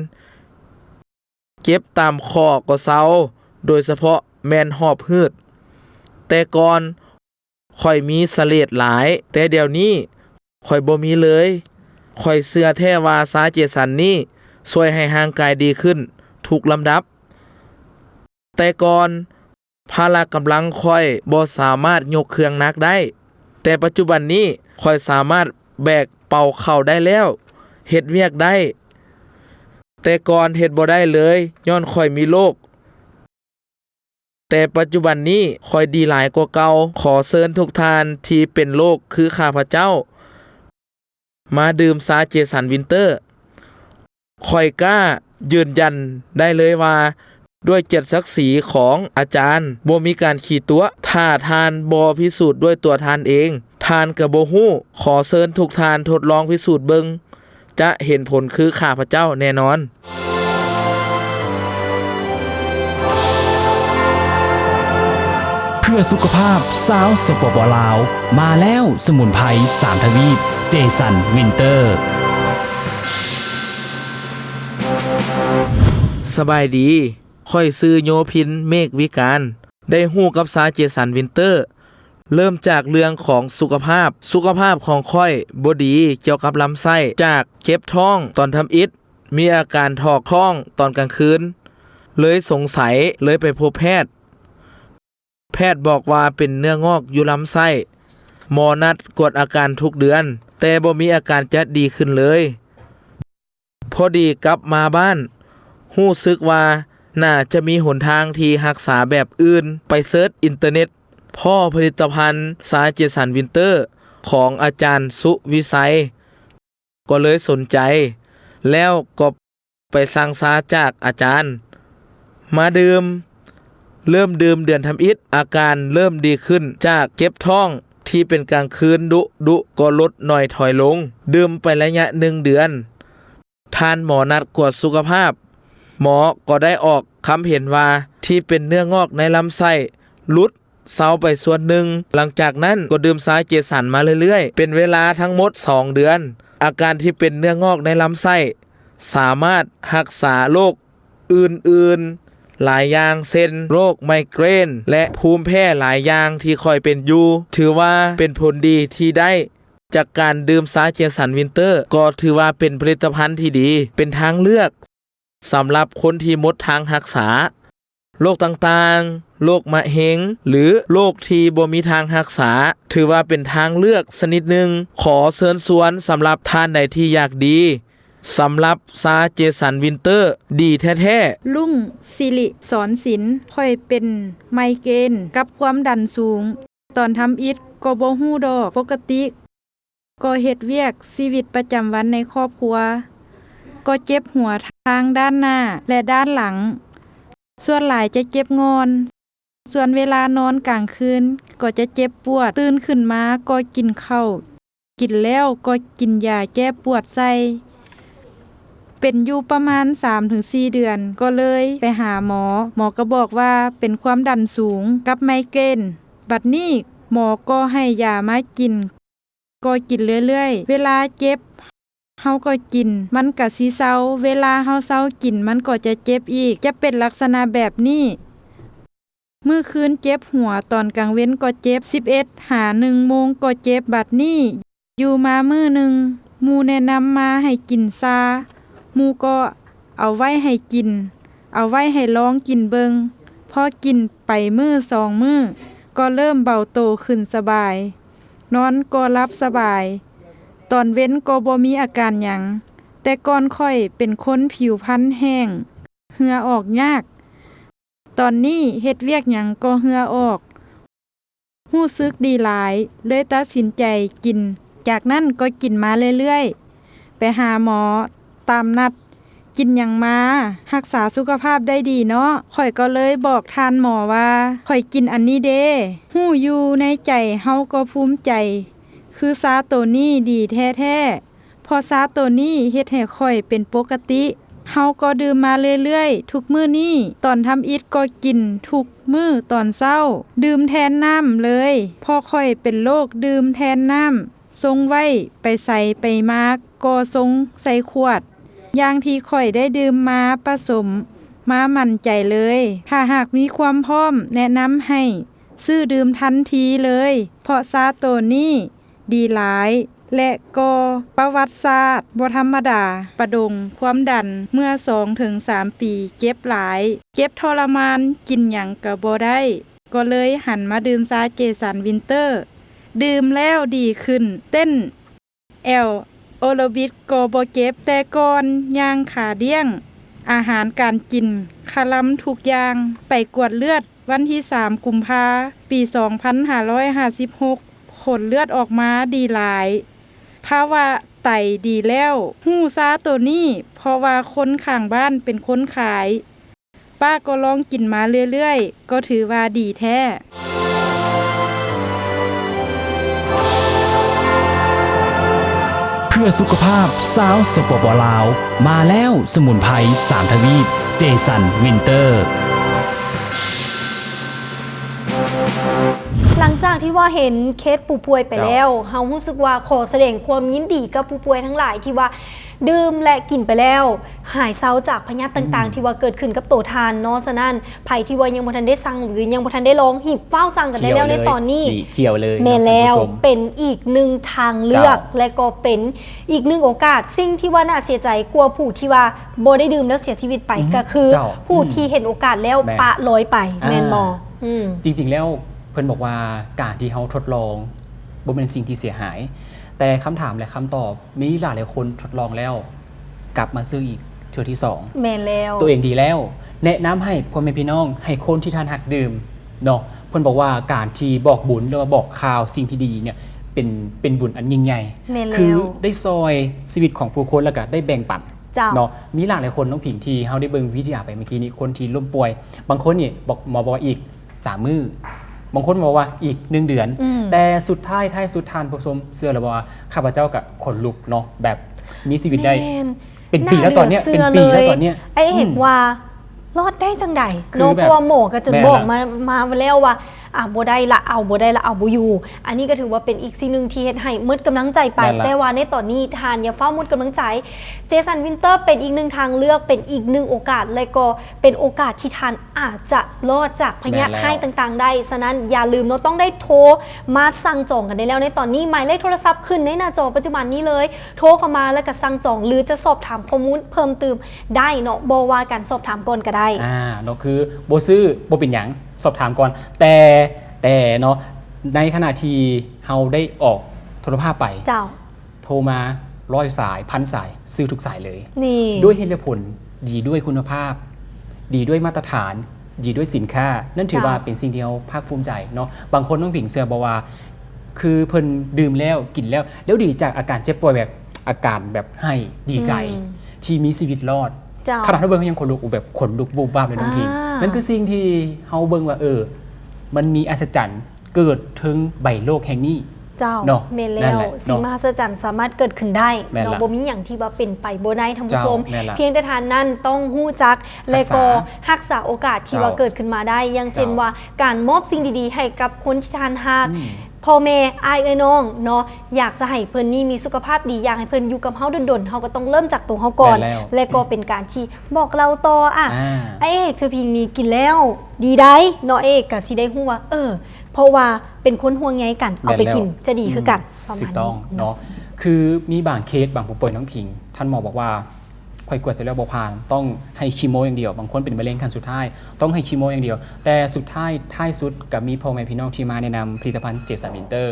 ເຈັບຕາມຂໍ້ກໍເຊົາ, ໂດຍສະເພາະແມ່ນຫອບຫືດ. ແຕ່ກ່ອນຂ້ອຍມີສະເລດຫຼາຍ, ແຕ່ດຽວນີ້ຂ້ອຍບໍ່ມີເລີຍ. ຂ້ອຍເຊື່ອແທ້ວ່າຊາເຈສັນນີ້ຊ່ວຍໃຫ້ຮ່າງກາຍດີຂຶ້ນທຸກລຳດັບ. ແຕ່ກ່ອນພາລະກຳລັງຂ້ອຍບໍ່ສາມາດຍົກເຄື່ອງໜັກໄດ້, ແຕ່ປັດຈຸບັນນີ້ຂ້ອຍສາມາດແບກເປົາເຂົ້າໄດ້ແລ້ວ, ເຮັດວຽກໄດ້. ແຕ່ກ່ອນເຮັດບໍ່ໄດ້ເລີຍ ຍ້ອນຂ້ອຍມີໂລກ, ແຕ່ປັດຈຸບັນນີ້ຂ້ອຍດີຫຼາຍກວ່າເກົ່າ. ຂໍເຊີນທຸກທ່ານທີ່ເປັນໂລກຄືຂ້າພະເຈົ້າ ມາດື່ມຊາເຈສັນວິນເຕີ. ຂ້ອຍກ້າຢືນຢັນໄດ້ເລີຍວ່າ ດ້ວຍກຽດສັກສີຂອງອາຈານ ບໍ່ມີການຂີ້ຕົວະ. ຖ້າທ່ານບໍ່ພິສູດດ້ວຍຕົວທ່ານເອງ, ທ່ານກໍບໍ່ຮູ້. ຂໍເຊີນທຸກທ່ານທົດລອງພິສູດເບິ່ງ, ຈະເຫັນຜົນຄືຂ້າພະເຈົ້າແນ່ນອນ. ເພື່ອສຸຂະພາບຊາວ ສປປ ລາວ, ມາແລ້ວສະໝຸນໄພສາມທະວີບ ເຈສັນວິນເຕີ. ສະບາຍດີ, ຂ້ອຍຊື່ໂຍພິນ ເມກວິການ. ໄດ້ຮູ້ກັບຊາເຈສັນວິນເຕີ ເລີ່ມຈາກເລື່ອງຂອງສຸຂະພາບ. ສຸຂະພາບຂອງຂ້ອຍບໍ່ດີກ່ຽວກັບລຳໄສ້, ຈາກເຈັບທ້ອງຕອນທຳອິດ, ມີອາການຖອກທ້ອງຕອນກາງຄືນ, ເລີຍສົງໄສ, ເລີຍໄປພົບແພດ. ແພດບອກວ່າເປັນເນື້ອງອກຢູ່ລຳໄສ້. ໝໍນັດກວດອາການທຸກເດືອນ, ແຕ່ບໍ່ມີອາການຈະດີຂຶ້ນເລີຍ. ພໍດີກັບມາບ້ານ, ຮູ້ສຶກວ່າໜ້າຈະມີຫົນທາງທີ່ຮັກສາແບບອື່ນ. ໄປເສີດອິນເຕີເນັດ, ພໍ້ຜະລິດຕະພັນຊາເຈສັນວິນເຕີຂອງອາຈານສຸວິໄສ, ກໍເລີຍສົນໃຈ, ແລ້ວກໍໄປສັ່ງຊາຈາກອາຈານມາດື່ມ. ເລີ່ມດື່ມເດືອນທຳອິດ, ອາການເລີ່ມດີຂຶ້ນ, ຈາກເຈັບທ້ອງທີ່ເປັນກາງຄືນດຸໆ ກໍລົດໜ້ອຍຖອຍລົງ. ດື່ມໄປໄລຍະໜຶ່ງເດືອນ, ທ່ານໝໍນັດກວດສຸຂະພາບ, ໝໍກໍໄດ້ອອກຄຳເຫັນວ່າ ທີ່ເປັນເນື້ອງອກໃນລຳໄສ້ຫຼຸດ ເຊົາໄປສ່ວນໜຶ່ງ. ຫຼັງຈາກນັ້ນກໍດື່ມຊາເຈສັນມາເລື້ອຍໆ ເປັນເວລາທັງໝົດສອງເດືອນ. ອາການທີ່ເປັນເນື້ອງອກໃນລຳໄສ້ ສາມາດຮັກສາໂລກອື່ນໆຫຼາຍຢ່າງ ເຊັ່ນ ໂລກໄມເກຣນ ແລະ ພູມແພ້ຫຼາຍຢ່າງທີ່ຂ້ອຍເປັນຢູ່. ຖືວ່າເປັນຜົນດີທີ່ໄດ້ຈາກການດື່ມຊາເຈສັນວິນເຕີ, ກໍຖືວ່າເປັນຜະລິດຕະພັນທີ່ດີ, ເປັນທາງເລືອກ ສຳລັບຄົນທີ່ໝົດທາງຮັກສາໂລກຕ່າງໆ, ໂລກມະເຮັງ ຫຼື ໂລກທີ່ບໍ່ມີທາງຮັກສາ, ຖືວ່າເປັນທາງເລືອກຊະນິດໜຶ່ງ. ຂໍເຊີນຊວນສຳລັບທ່ານໃດທີ່ຢາກດີ, ສຳລັບຊາເຈສັນວິນເຕີ ດີແທ້ໆ. ລຸງສິລິສອນສິນ, ຂ້ອຍເປັນໄມເກຣນກັບຄວາມດັນສູງ. ຕອນທຳອິດກໍບໍ່ຮູ້ດອກ, ປົກກະຕິ ກໍເຮັດວຽກຊີວິດປະຈຳວັນໃນຄອບຄົວ, ກໍເຈັບຫົວທາງດ້ານໜ້າ ແລະ ດ້ານຫຼັງ, ສ່ວນຫຼາຍຈະເຈັບງ່ອນ. ສ່ວນເວລານອນກາງຄືນກໍຈະເຈັບປວດ, ຕື່ນຂຶ້ນມາກໍກິນເຂົ້າ, ກິນແລ້ວກໍກິນຢາແກ້ປວດໃສ່. ເປັນຢູ່ປະມານສາມເຖິງສີ່ເດືອນ ກໍເລີຍໄປຫາໝໍ, ໝໍກໍບອກວ່າເປັນຄວາມດັນສູງກັບໄມເກຣນ. ບັດນີ້ໝໍກໍໃຫ້ຢາມາກິນ, ກໍກິນເລື້ອຍໆ. ເວລາເຈັບເຮົາກໍກິນ, ມັນກະຊິເຊົາ, ເວລາເຮົາເຊົາກິນ ມັນກໍຈະເຈັບອີກ, ຈະເປັນລັກສະນະແບບນີ້. ມື້ຄືນເຈັບຫົວ, ຕອນກາງເວັນກໍເຈັບ, ສິບເອັດຫາໜຶ່ງໂມງກໍເຈັບ. ບັດນີ້ຢູ່ມາມື້ໜຶ່ງ, ໝູ່ແນະນຳມາໃຫ້ກິນຊາ, ໝູ່ກໍເອົາໄວ້ໃຫ້ກິນ, ເອົາໄວ້ໃຫ້ລອງກິນເບິ່ງ. ພໍກິນໄປມື້ສອງມື້ ກໍເລີ່ມເບົາໂຕຂຶ້ນສະບາຍ, ນອນກໍຫຼັບສະບາຍ, ຕອນເວັນກໍບໍ່ມີອາການຫຍັງ. ແຕ່ກ່ອນຂ້ອຍເປັນຄົນຜິວພັນແຫ້ງ, ເຫື່ອອອກຍາກ, ຕອນນີ້ເຮັດວຽກຫຍັງກໍເຫື່ອອອກ, ຮູ້ສຶກດີຫຼາຍ, ເລີຍຕັດສິນໃຈກິນ. ຈາກນັ້ນກໍກິນມາເລື້ອຍໆ, ໄປຫາໝໍຕາມນັດ. ກິນຫຍັງມາ? ຮັກສາສຸຂະພາບໄດ້ດີເນາະ. ຂ້ອຍກໍເລີຍບອກທ່ານໝໍວ່າ ຂ້ອຍກິນອັນນີ້ເດ້. ຮູ້ຢູ່ໃນໃຈເຮົາກໍພູມໃຈ, ຄືຊາໂຕນີ້ດີແທ້ໆ. ເພາະຊາໂຕນີ້ເຮັດໃຫ້ຂ້ອຍເປັນປົກກະຕິ. ເຮົາກໍດື່ມມາເລື້ອຍໆ ທຸກມື້ນີ້. ຕອນທຳອິດກໍກິນທຸກມື້ຕອນເຊົ້າ, ດື່ມແທນນ້ຳເລີຍ, ເພາະຂ້ອຍເປັນໂລກດື່ມແທນນ້ຳ. ຊົງໄວ້, ໄປໃສໄປມາກໍຊົງໃສ່ຂວດ. ຢ່າງທີ່ຂ້ອຍໄດ້ດື່ມມາປະສົມມາໝັ້ນໃຈເລີຍ. ຖ້າຫາກມີຄວາມພ້ອມ, ແນະນຳໃຫ້ຊື້ດື່ມທັນທີເລີຍ, ເພາະຊາໂຕນີ້ດີຫຼາຍ ແລະ ກໍປະຫວັດສາດບໍ່ທຳມະດາ. ປະດົງຄວາມດັນເມື່ອສອງເຖິງສາມປີ, ເຈັບຫຼາຍ, ເຈັບທໍລະມານ, ກິນຫຍັງກໍບໍ່ໄດ້. ກໍເລີຍຫັນມາດື່ມຊາເຈສັນວິນເຕີ. ດື່ມແລ້ວດີຂຶ້ນ, ເຕັ້ນແອໂອໂຣບິກກໍບໍ່ເຈັບ. ແຕ່ກ່ອນຍ່າງຂາດ້ຽງ, ອາຫານການກິນຄະລຳທຸກຢ່າງ. ໄປກວດເລືອດວັນທີສາມ ກຸມພາ ປີສອງພັນຫ້າຮ້ອຍຫ້າສິບຫົກ, ຜົນເລືອດອອກມາດີຫຼາຍ, ພາວະໄຕດີແລ້ວ. ຮູ້ຊາໂຕນີ້ ເພາະວ່າຄົນຂ້າງບ້ານເປັນຄົນຂາຍ. ປ້າກໍລອງກິນມາເລື້ອຍໆ ກໍຖືວ່າດີແທ້. ເພື່ອສຸຂະພາບຊາວ ສປປ ລາວ ມາແລ້ວ, ສະໝຸນໄພສາມທະວີບ ເຈສັນວິນເຕີ. ຫຼັງຈາກທີ່ວ່າເຫັນເຄສຜູ້ປ່ວຍໄປແລ້ວ, ເຈົ້າ ເຮົາຮູ້ສຶກວ່າຂໍສະແດງຄວາມຍິນດີກັບຜູ້ປ່ວຍທັງຫຼາຍທີ່ວ່າ ດື່ມ ແລະ ກິນໄປແລ້ວ ຫາຍເຊົາຈາກພະຍາດຕ່າງໆ ອືມ ທີ່ວ່າເກີດຂຶ້ນກັບໂຕທ່ານເນາະ. ສະນັ້ນ ໃຜທີ່ວ່າຍັງບໍ່ທັນໄດ້ສັ່ງ ຫຼື ຍັງບໍ່ທັນໄດ້ລອງ ຮີບຟ້າວສັ່ງກັນໄດ້ແລ້ວໃນຕອນນີ້. ເຂົ້າເລີຍ ນີ້ ເຂົ້າເລີຍ. ແມ່ນແລ້ວ ເນາະ ເປັນອີກໜຶ່ງທາງເລືອກ ເຈົ້າ ແລະ ກໍເປັນອີກໜຶ່ງໂອກາດ. ສິ່ງທີ່ວ່າໜ້າເສຍໃຈກວ່າຜູ້ທີ່ວ່າບໍ່ໄດ້ດື່ມແລ້ວເສຍຊີວິດໄປ ອືຮຶ ກໍຄື ເຈົ້າ ຜູ້ ອືມ ທີ່ເຫັນໂອກາດແລ້ວ ແມ່ນ ປະລອຍໄປ ອ່າ ແມ່ນບໍ່? ອືມ ຈິງໆ ແລ້ວເພິ່ນບອກວ່າ ການທີ່ເຮົາທົດລອງບໍ່ແມ່ນສິ່ງທີ່ເສຍຫາຍ, ແຕ່ຄຳຖາມ ແລະ ຄຳຕອບ ມີຫຼາຍໆຄົນທົດລອງແລ້ວ ກັບມາຊື້ອີກເທື່ອທີສອງ. ແມ່ນແລ້ວ. ຕົວເອງດີແລ້ວ. ແນະນຳໃຫ້ພໍ່ແມ່ພີ່ນ້ອງ, ໃຫ້ຄົນທີ່ທ່ານຮັກດື່ມເນາະ. ເພິ່ນບອກວ່າການທີ່ບອກບຸນ ຫຼືວ່າບອກຂ່າວສິ່ງທີ່ດີເນ່ຍ ເປັນ, ເປັນບຸນອັນຍິ່ງໃຫຍ່. ແມ່ນແລ້ວ. ຄືໄດ້ຊ່ອຍຊີວິດຂອງຜູ້ຄົນ ແລ້ວກະໄດ້ແບ່ງປັນ. ເຈົ້າ. ເນາະ. ມີຫຼາຍໆຄົນ ນ້ອງຜິງ ທີ່ເຮົາໄດ້ເບິ່ງວິທະຍາໄປເມື່ອກີ້ນີ້, ຄົນທີ່ລົ້ມປ່ວຍ. ບາງຄົນນີ້ບອກ, ໝໍບອກວ່າອີກ ສາມມື້, ບາງຄົນບອກວ່າອີກໜຶ່ງເດືອນ. ອືມ ແຕ່ສຸດທ້າຍ, ທ້າຍສຸດ ທ່ານຜູ້ຊົມເຊື່ອຫຼືບໍ່ວ່າ ຂ້າພະເຈົ້າກະຂົນລຸກເນາະ, ແບບມີຊີວິດໄດ້ ແມ່ນ ເປັນປີແລ້ວຕອນເນີ້ຍ, ໜ້າເຫຼືອເຊື່ອເລີຍ. ເປັນປີແລ້ວຕອນເນີ້ຍ. ອ້າຍເອກ ອືມ ວ່າລອດໄດ້ຈັ່ງໃດເນາະ? ແມ່ນລະ. ເພາະວ່າໝໍກະຈົນບອກມາ, ມາແລ້ວວ່າ ອ່າ ບໍ່ໄດ້ລະ ເອົາບໍ່ໄດ້ລະ ເອົາບໍ່ຢູ່. ອັນນີ້ກະຖືວ່າເປັນອີກສິ່ງໜຶ່ງທີ່ເຮັດໃຫ້ໝົດກຳລັງໃຈໄປ. ແມ່ນລະ. ແຕ່ວ່າໃນຕອນນີ້ທ່ານຢ່າຟ້າວໝົດກຳລັງໃຈ. ເຈສັນວິນເຕີເປັນອີກໜຶ່ງທາງເລືອກ, ເປັນອີກໜຶ່ງໂອກາດ ແລະ ກໍເປັນໂອກາດທີ່ທ່ານ ອາດຈະລອດຈາກພະຍາດຮ້າຍຕ່າງໆໄດ້. ແມ່ນແລ້ວ. ສະນັ້ນຢ່າລືມເນາະ, ຕ້ອງໄດ້ໂທມາສັ່ງຈອງກັນໄດ້ແລ້ວໃນຕອນນີ້. ໝາຍເລກໂທລະສັບຂຶ້ນໃນໜ້າຈໍປັດຈຸບັນນີ້ເລີຍ. ໂທເຂົ້າມາແລ້ວກະສັ່ງຈອງ ຫຼື ຈະສອບຖາມຂໍ້ມູນເພີ່ມຕື່ມໄດ້ເນາະ, ບໍ່ວ່າກັນ ສອບຖາມກ່ອນກະໄດ້. ອ່າ ເນາະ, ຄືບໍ່ຊື້ບໍ່ເປັນຫຍັງ, ສອບຖາມກ່ອນ. ແຕ່, ແຕ່ເນາະ, ໃນຂະນະທີ່ເຮົາໄດ້ອອກໂທລະພາບໄປ, ເຈົ້າ. ໂທມາຮ້ອຍສາຍ, ພັນສາຍ, ຊື້ທຸກສາຍເລີຍ. ນີ້ ດ້ວຍເຫດແລະຜົນ, ດີດ້ວຍຄຸນນະພາບ, ດີດ້ວຍມາດຕະຖານ, ດີດ້ວຍສິນຄ້າ. ນັ້ນຖືວ່າ ເຈົ້າ ເປັນສິ່ງທີ່ເຮົາພາກພູມໃຈເນາະ. ບາງຄົນ ນ້ອງຜິງ ເຊື່ອບໍ່ວ່າ ຄືເພິ່ນດື່ມແລ້ວ, ກິນແລ້ວ, ແລ້ວດີຈາກອາການເຈັບປ່ວຍແບບ ອາການແບບໄຫ້, ດີໃຈ ອືມ ທີ່ມີຊີວິດລອດ. ເຈົ້າ. ຂະໜາດເຮົາເບິ່ງເຮົາຍັງຂົນລຸກ, ແບບຂົນລຸກວູບວາບເລີຍ ນ້ອງຜິງ. ອ່າ ນັ້ນຄືສິ່ງທີ່ເຮົາເບິ່ງວ່າ ເອີ ມັນມີອັດສະຈັນ ເກີດເທິງໃບໂລກແຫ່ງນີ້. ເຈົ້າ. ເນາະ. ແມ່ນແລ້ວ. ນັ້ນແຫຼະ ສິ່ງມະຫັດສະຈັນສາມາດເກີດຂຶ້ນໄດ້. ແມ່ນລະ. ເນາະ. ບໍ່ມີຫຍັງທີ່ວ່າເປັນໄປບໍ່ໄດ້ ທ່ານຜູ້ຊົມ. ເຈົ້າ. ແມ່ນລະ. ພຽງແຕ່ທ່ານນັ້ນຕ້ອງຮູ້ຈັກ ແລະ ກໍຮັກສາ ຮັກສາໂອກາດທີ່ວ່າ ເຈົ້າ ເກີດຂຶ້ນມາໄດ້. ຢ່າງເຊັ່ນ ເຈົ້າ ວ່າ ການມອບສິ່ງດີໆໃຫ້ກັບຄົນທີ່ທ່ານຮັກ. ອືມ. ພໍ່ແມ່ ອ້າຍເອື້ອຍນ້ອງເນາະ, ຢາກຈະໃຫ້ເພິ່ນນີ້ມີສຸຂະພາບດີ, ຢາກໃຫ້ເພິ່ນຢູ່ກັບເຮົາດົນໆ, ເຮົາກໍຕ້ອງເລີ່ມຈາກໂຕເຮົາກ່ອນ. ແມ່ນແລ້ວ. ແລະ ກໍເປັນການທີ່ບອກເລົ່າຕໍ່. ອ່າ ອ່າ ອ້າຍເອກ ຊື່ຜິງນີ້ກິນແລ້ວດີໃດ໋ເນາະ, ອ້າຍເອກກະຊິໄດ້ຮູ້ວ່າ ເອີ ເພາະວ່າເປັນຄົນຫ່ວງໃຍກັນ, ເອົາໄປກິນ ແມ່ນແລ້ວ ຈະດີຄືກັນ. ອືມ ປະມານນີ້ ຖືກຕ້ອງເນາະ. ເນາະ. ຄືມີບາງເຄສ ບາງຜູ້ປ່ວຍ ນ້ອງຜິງ, ທ່ານໝໍບອກວ່າ ຂ້ອຍກວດເສັດແລ້ວບໍ່ຜ່ານ, ຕ້ອງໃຫ້ຄີໂມຢ່າງດຽວ, ບາງຄົນເປັນມະເຮັງຂັ້ນສຸດທ້າຍ, ຕ້ອງໃຫ້ຄີໂມຢ່າງດຽວ. ແຕ່ສຸດທ້າຍ ທ້າຍສຸດກະມີພໍ່ແມ່ພີ່ນ້ອງທີ່ມາແນະນຳຜະລິດຕະພັນເຈສັນວິນເຕີ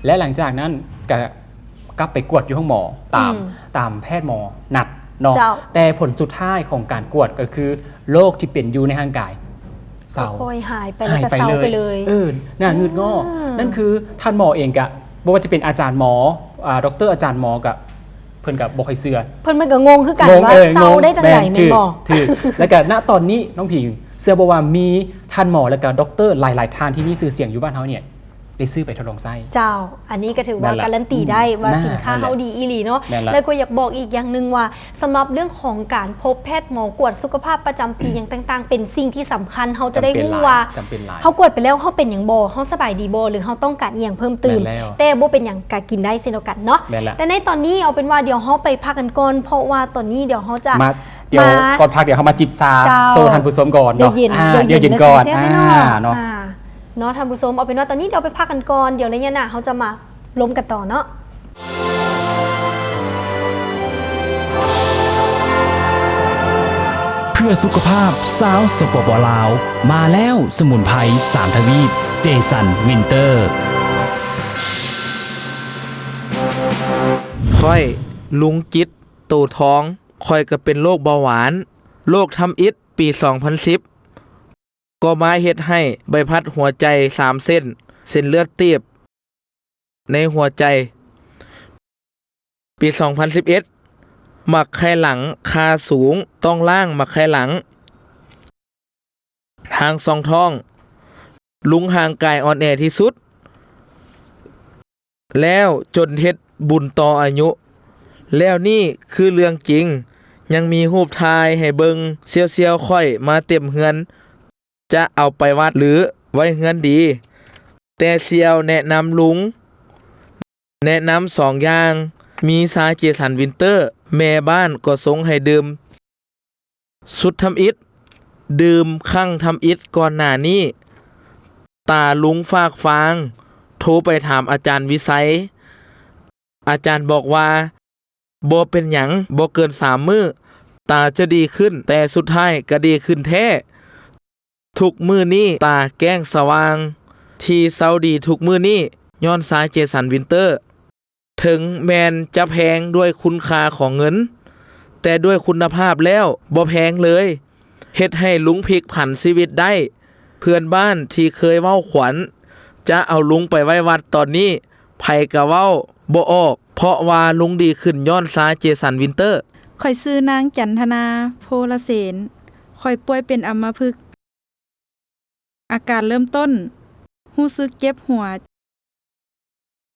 ແລະ ຫຼັງຈາກນັ້ນກະກັບໄປກວດຢູ່ໂຮງໝໍຕາມ ອືມ ຕາມແພດໝໍນັດເນາະ. ເຈົ້າ. ແຕ່ຜົນສຸດທ້າຍຂອງການກວດກໍຄື ໂລກທີ່ເປັນຢູ່ໃນຮ່າງກາຍເຊົາ ຄ່ອຍໆຫາຍໄປ ຫາຍໄປເລີຍ ແລ້ວກໍເຊົາໄປເລີຍ. ເອີ ໜ້າງຶດງໍ້. ອ່າ ນັ້ນຄືທ່ານໝໍເອງກະ ບໍ່ວ່າຈະເປັນອາຈານໝໍ ອາ ດັອກເຕີ ອາຈານໝໍກະ ເພິ່ນກະບໍ່ຄ່ອຍເຊື່ອ. ເພິ່ນ ເພິ່ນກະງົງຄືກັນ ງົງ ວ່າ ເອີ ເຊົາໄດ້ຈັ່ງໃດ ແມ່ນບໍ່? ຖືກ ແລ້ວກະນະຕອນນີ້ ນ້ອງຜິງ ເຊື່ອບໍ່ວ່າມີທ່ານໝໍ ແລ້ວກະດັອກເຕີຫຼາຍໆທ່ານທີ່ມີຊື່ສຽງຢູ່ບ້ານເຮົານີ້ ໄດ້ຊື້ໄປທົດລອງໃຊ້. ເຈົ້າ, ອັນນີ້ກໍຖືວ່າ ນັ້ນແຫຼະ ກາລັນຕີໄດ້ວ່າ ອືມ ສິນຄ້າ ນັ້ນແຫຼະ ເຮົາດີອີ່ຫຼີເນາະ. ແມ່ນລະ. ແລ້ວກໍຢາກບອກອີກຢ່າງໜຶ່ງວ່າ ສຳລັບເລື່ອງຂອງການພົບແພດໝໍກວດສຸຂະພາບປະຈຳປີຫຍັງຕ່າງໆ ເປັນສິ່ງທີ່ສຳຄັນ. ເຮົາຈະໄດ້ຮູ້ວ່າ ຈຳເປັນຫຼາຍ ເຮົາກວດໄປແລ້ວ ເຮົາເປັນຫຍັງບໍ່? ເຮົາສະບາຍດີບໍ່? ຫຼືເຮົາຕ້ອງການອີ່ຫຍັງເພີ່ມຕື່ມ? ແມ່ນແລ້ວ. ແຕ່ບໍ່ເປັນຫຍັງ ກໍກິນໄດ້ເຊັ່ນດຽວກັນເນາະ. ແມ່ນລະ. ແຕ່ໃນຕອນນີ້ ເອົາເປັນວ່າດຽວເຮົາໄປພັກກັນກ່ອນ ເພາະວ່າຕອນນີ້ດຽວເຮົາຈະມາ ມາ ດຽວ ມາ ກ່ອນພັກ ດຽວເຮົາມາຈິບຊາ ເຈົ້າ ໂຊທ່ານຜູ້ຊົມກ່ອນເນາະ. ດຽວເຢັນ ອ່າ ດຽວເຢັນ ດຽວເຢັນກ່ອນ ແຊບໆ ເນາະ. ອ່າ ເນາະ ທ່ານຜູ້ຊົມ. ເອົາເປັນວ່າຕອນນີ້ດຽວໄປພັກກັນກ່ອນ ດຽວໄລຍະໜ້າເຮົາຈະມາລົມກັນຕໍ່ເນາະ. ເພື່ອສຸຂະພາບຊາວ ສປປ ລາວ ມາແລ້ວ ສະໝຸນໄພສາມທະວີບ ເຈສັນ ວິນເຕີ. ຂ້ອຍ ລຸງຈິດ ໂຕທອງ ຂ້ອຍກໍເປັນໂລກເບົາຫວານ ໂລກທຳອິດ ປີສອງພັນສິບ ກໍມາເຮັດໃຫ້ໃບພັດຫົວໃຈສາມເສັ້ນ ເສັ້ນເລືອດຕີບໃນຫົວໃຈ. ປີສອງພັນສິບເອັດ ໝາກໄຂ່ຫຼັງຄ່າສູງ ຕ້ອງລ້າງໝາກໄຂ່ຫຼັງ. ທາງຊ່ອງທ້ອງ ລຸງຮ່າງກາຍອ່ອນແອທີ່ສຸດ ແລ້ວຈົນເຮັດບຸນຕໍ່ອາຍຸ. ແລ້ວນີ້ຄືເລື່ອງຈິງ ຍັງມີຮູບຖ່າຍໃຫ້ເບິ່ງ. ສ່ຽວໆຂ້ອຍມາເຕັມເຮືອນ ຈະເອົາໄປວັດ ຫຼື ໄວ້ເຮືອນດີ? ແຕ່ສ່ຽວແນະນຳລຸງ ແນະນຳສອງຢ່າງ ມີຊາເຈສັນວິນເຕີ ແມ່ບ້ານກໍຊົງໃຫ້ດື່ມ ຊຸດທຳອິດ ດື່ມຄັ້ງທຳອິດກ່ອນໜ້ານີ້ ຕາລຸງຟາກຟາງ ໂທໄປຖາມອາຈານວິໄຊ ອາຈານບອກວ່າ ບໍ່ເປັນຫຍັງ ບໍ່ເກີນສາມມື້ ຕາຈະດີຂຶ້ນ. ແຕ່ສຸດທ້າຍກໍດີຂຶ້ນແທ້. ທຸກມື້ນີ້ຕາແຈ້ງສະຫວ່າງ ທີ່ເຊົາດີທຸກມື້ນີ້ ຍ້ອນຊາເຈສັນວິນເຕີ. ເຖິງແມ່ນຈະແພງດ້ວຍຄຸນຄ່າຂອງເງິນ ແຕ່ດ້ວຍຄຸນນະພາບແລ້ວບໍ່ແພງເລີຍ. ເຮັດໃຫ້ລຸງພລິກຜັນຊີວິດໄດ້. ເພື່ອນບ້ານທີ່ເຄີຍເວົ້າຂວັນ ຈະເອົາລຸງໄປໄວ້ວັດຕອນນີ້ ໃຜກໍເວົ້າບໍ່ອອກ ເພາະວ່າລຸງດີຂຶ້ນຍ້ອນຊາເຈສັນວິນເຕີ. ຂ້ອຍຊື່ນາງຈັນທະນາ ໂພລະເສນ. ຂ້ອຍປ່ວຍເປັນອຳມະພຶກ. ອາການເລີ່ມຕົ້ນ ຮູ້ສຶກເຈັບຫົວ,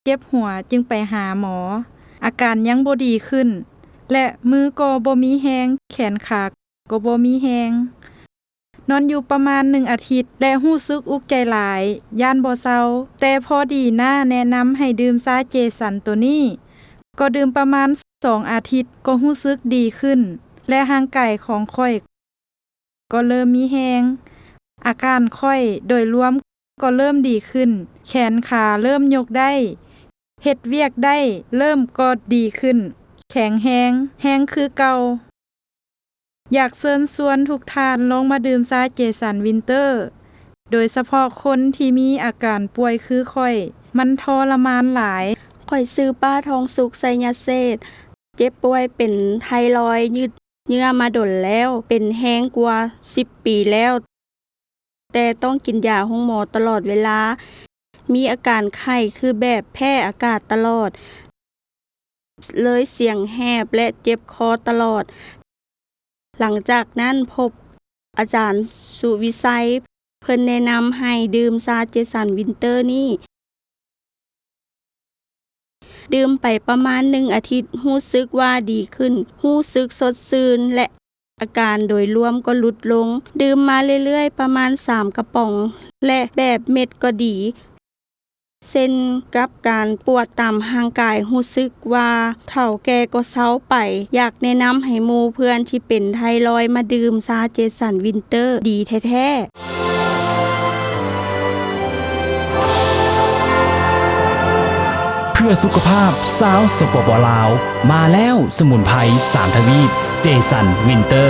ເຈັບຫົວຈຶ່ງໄປຫາໝໍ. ອາການຍັງບໍ່ດີຂຶ້ນ ແລະ ມືກໍບໍ່ມີແຮງ, ແຂນຂາກໍບໍ່ມີແຮງ. ນອນຢູ່ປະມານໜຶ່ງອາທິດ ແລະ ຮູ້ສຶກອຸກໃຈຫຼາຍ, ຢ້ານບໍ່ເຊົາ. ແຕ່ພໍດີນ້າແນະນຳໃຫ້ດື່ມຊາເຈສັນໂຕນີ້, ກໍດື່ມປະມານສອງອາທິດ ກໍຮູ້ສຶກດີຂຶ້ນ ແລະ ຮ່າງກາຍຂອງຂ້ອຍ ກໍເລີ່ມມີແຮງ. ອາການຂ້ອຍໂດຍລວມກໍເລີ່ມດີຂຶ້ນ, ແຂນຂາເລີ່ມຍົກໄດ້, ເຮັດວຽກໄດ້ເລີ່ມກໍດີຂຶ້ນ, ແຂງແຮງ, ແຮງຄືເກົ່າ. ຢາກເຊີນຊວນທຸກທ່ານລອງມາດື່ມຊາເຈສັນວິນເຕີ, ໂດຍສະເພາະຄົນທີ່ມີອາການປ່ວຍຄືຂ້ອຍ, ມັນທໍລະມານຫຼາຍ. ຂ້ອຍຊື່ປ້າ ທອງສຸກ ໄຊຍະເສດ, ເຈັບປ່ວຍເປັນໄທຣອຍຢືດເຍື້ອມາດົນແລ້ວ, ເປັນແຮງກວ່າສິບປີແລ້ວ, ແຕ່ຕ້ອງກິນຢາໂຮງໝໍຕະຫຼອດເວລາ, ມີອາການໄຂ້ຄືແບບແພ້ອາກາດຕະຫຼອດ, ເລີຍສຽງແຫບ ແລະ ເຈັບຄໍຕະຫຼອດ. ຫຼັງຈາກນັ້ນພົບອາຈານສຸວິໄຊ, ເພິ່ນແນະນຳໃຫ້ດື່ມຊາເຈສັນວິນເຕີນີ້. ດື່ມໄປປະມານໜຶ່ງອາທິດ ຮູ້ສຶກວ່າດີຂຶ້ນ, ຮູ້ສຶກສົດຊື່ນ ແລະ ອາການໂດຍລວມກໍຫຼຸດລົງ. ດື່ມມາເລື້ອຍໆ ປະມານສາມກະປ໋ອງ ແລະ ແບບເມັດກໍດີ. ເຊັ່ນກັບການປວດຕາມຮ່າງກາຍ, ຮູ້ສຶກວ່າເຖົ້າແກ່ກໍເຊົາໄປ. ຢາກແນະນຳໃຫ້ໝູ່ເພື່ອນທີ່ເປັນໄທຣອຍມາດື່ມຊາເຈສັນວິນເຕີ ດີແທ້ໆ. ເພື່ອສຸຂະພາບຊາວ ສປປ ລາວ ມາແລ້ວ, ສະໝຸນໄພສາມທະວີບ ເຈສັນ ວິນເຕີ.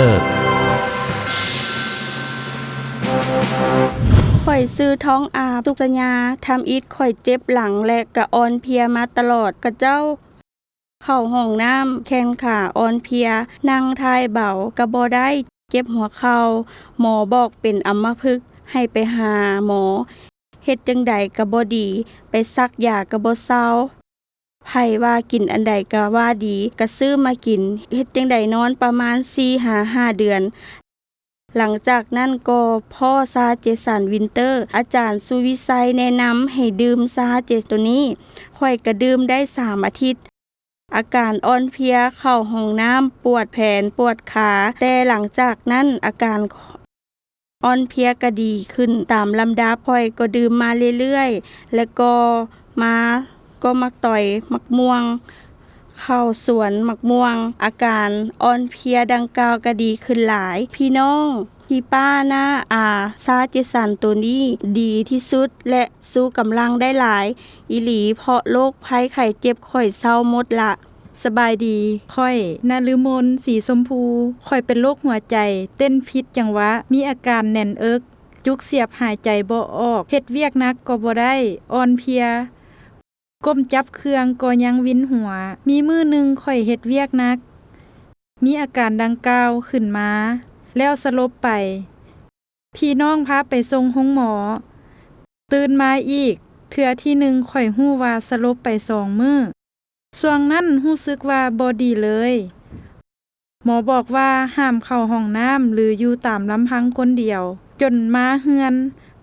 ຂ້ອຍຊື່ ທອງອາບ ສຸກສະຫຍາ. ທຳອິດຂ້ອຍເຈັບຫຼັງ ແລະ ກະອ່ອນເພຍມາຕະຫຼອດ. ຂະເຈົ້າເຂົ້າຫ້ອງນ້ຳ, ແຂນຂາອ່ອນເພຍ, ນັ່ງຖ່າຍເບົາກະບໍ່ໄດ້, ເຈັບຫົວເຂົ່າ. ໝໍບອກເປັນອຳມະພຶກ, ໃຫ້ໄປຫາໝໍ. ເຮັດຈັ່ງໃດກະບໍ່ດີ, ໄປສັກຢາກະບໍ່ເຊົາ. ໃຜວ່າກິນອັນໃດກະວ່າດີ, ກະຊື້ມາກິນ. ເຮັດຈັ່ງໃດນອນປະມານສີ່ຫາຫ້າເດືອນ, ຫຼັງຈາກນັ້ນກໍພໍ້ຊາເຈສັນວິນເຕີ ອາຈານສຸວິໄຊແນະນຳໃຫ້ດື່ມຊາເຈໂຕນີ້. ຂ້ອຍກະດື່ມໄດ້ສາມອາທິດ ອາການອ່ອນເພຍ, ເຂົ້າຫ້ອງນ້ຳ, ປວດແຂນ, ປວດຂາ, ແຕ່ຫຼັງຈາກນັ້ນອາການອ່ອນເພຍກະດີຂຶ້ນຕາມລຳດັບ. ຂ້ອຍກໍດື່ມມາເລື້ອຍໆ ແລະກໍມາກໍໝາກຕອຍ, ໝາກມ່ວງ, ເຂົ້າສວນໝາກມ່ວງ, ອາການອ່ອນເພຍດັ່ງກ່າວກະດີຂຶ້ນຫຼາຍ. ພີ່ນ້ອງ, ພີ່ປ້າ, ນ້າອາ, ຊາເຈສັນໂຕນີ້ດີທີ່ສຸດ ແລະ ຊູກຳລັງໄດ້ຫຼາຍອີ່ຫຼີ ເພາະໂລກໄພໄຂ້ເຈັບຂ້ອຍເຊົາໝົດລະ. ສະບາຍດີ, ຂ້ອຍ ນະລືມົນ ສີຊົມພູ. ຂ້ອຍເປັນໂລກຫົວໃຈເຕັ້ນຜິດຈັງຫວະ, ມີອາການແໜ້ນເອິກ, ຈຸກສຽບ, ຫາຍໃຈບໍ່ອອກ, ເຮັດວຽກໜັກກໍບໍ່ໄດ້, ອ່ອນເພຍ, ກົ້ມຈັບເຄື່ອງກໍຍັງວິນຫົວ. ມີມື້ໜຶ່ງຂ້ອຍເຮັດວຽກໜັກ, ມີອາການດັ່ງກ່າວຂຶ້ນມາ ແລ້ວສະຫຼົບໄປ. ພີ່ນ້ອງພາໄປສົ່ງໂຮງໝໍ. ຕື່ນມາອີກເທື່ອທີໜຶ່ງ, ຂ້ອຍຮູ້ວ່າສະຫຼົບໄປສອງມື້. ຊ່ວງນັ້ນຮູ້ສຶກວ່າບໍ່ດີເລີຍ. ໝໍບອກວ່າຫ້າມເຂົ້າຫ້ອງນ້ຳ ຫຼື ຢູ່ຕາມລຳພັງຄົນດຽວ. ຈົນມາເຮືອນ,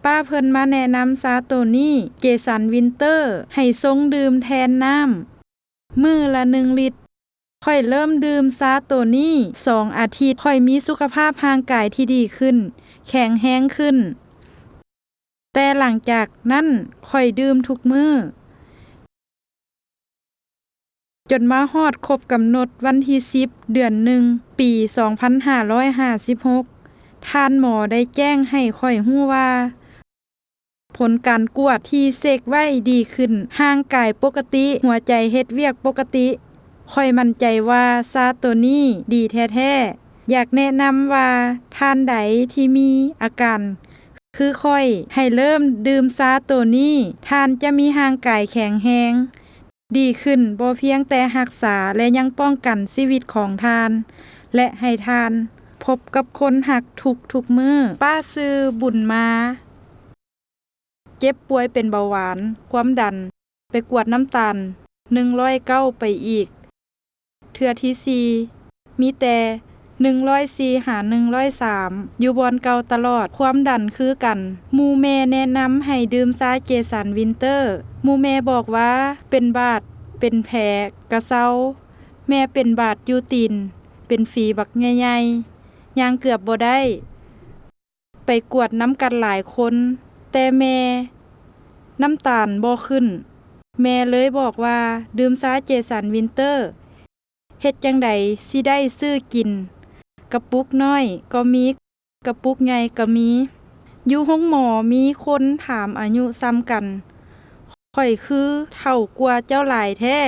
ປ້າເພິ່ນມາແນະນຳຊາໂຕນີ້, ເຈສັນວິນເຕີ, ໃຫ້ຊົງດື່ມແທນນ້ຳ ມື້ລະໜຶ່ງລິດ. ຂ້ອຍເລີ່ມດື່ມຊາໂຕນີ້ສອງອາທິດ, ຂ້ອຍມີສຸຂະພາບຮ່າງກາຍທີ່ດີຂຶ້ນ, ແຂງແຮງຂຶ້ນ. ແຕ່ຫຼັງຈາກນັ້ນຂ້ອຍດື່ມທຸກມື້, ຈົນມາຮອດຄົບກຳນົດວັນທີສິບ ເດືອນໜຶ່ງ ປີສອງພັນຫ້າຮ້ອຍຫ້າສິບຫົກ, ທ່ານໝໍໄດ້ແຈ້ງໃຫ້ຂ້ອຍຮູ້ວ່າ ຜົນການກວດທີ່ເຊັກໄວ້ດີຂຶ້ນ, ຮ່າງກາຍປົກກະຕິ, ຫົວໃຈເຮັດວຽກປົກກະຕິ. ຂ້ອຍໝັ້ນໃຈວ່າຊາໂຕນີ້ດີແທ້ໆ. ຢາກແນະນຳວ່າທ່ານໃດທີ່ມີອາການຄືຂ້ອຍ, ໃຫ້ເລີ່ມດື່ມຊາໂຕນີ້. ທ່ານຈະມີຮ່າງກາຍແຂງແຮງ, ດີຂຶ້ນ, ບໍ່ພຽງແຕ່ຮັກສາ ແລະ ຍັງປ້ອງກັນຊີວິດຂອງທ່ານ ແລະ ໃຫ້ທ່ານພົບກັບຄົນຮັກທຸກໆມື້. ປ້າຊື່ບຸນມາ. ເຈັບປ່ວຍເປັນເບົາຫວານ, ຄວາມດັນ, ໄປກວດນ້ຳຕານ ໜຶ່ງຮ້ອຍເກົ້າ ໄປອີກເທື່ອທີສີ່ ມີແຕ່ ໜຶ່ງຮ້ອຍສີ່ ຫາ ໜຶ່ງຮ້ອຍສາມ ຢູ່ບ່ອນເກົ່າຕະຫຼອດ, ຄວາມດັນຄືກັນ. ໝູ່ແມ່ແນະນຳໃຫ້ດື່ມຊາເຈສັນວິນເຕີ. ໝູ່ແມ່ບອກວ່າເປັນບາດເປັນແຜກະເຊົາ. ແມ່ເປັນບາດຢູ່ຕີນ, ເປັນຝີບັກໃຫຍ່ໆ, ຍ່າງເກືອບບໍ່ໄດ້. ໄປກວດນຳກັນຫຼາຍຄົນ, ແຕ່ແມ່ນ້ຳຕານບໍ່ຂຶ້ນ. ແມ່ເລີຍບອກວ່າດື່ມຊາເຈສັນວິນເຕີ. ເຮັດຈັ່ງໃດຊິໄດ້ຊື້ກິນ? ກະປຸກນ້ອຍກໍມີ, ກະປຸກໃຫຍ່ກໍມີ. ຢູ່ໂຮງໝໍມີຄົນຖາມອາຍຸສ່ຳກັນ. ຂ້ອຍຄືເຖົ້າກວ່າເຈົ້າຫຼາຍແທ້.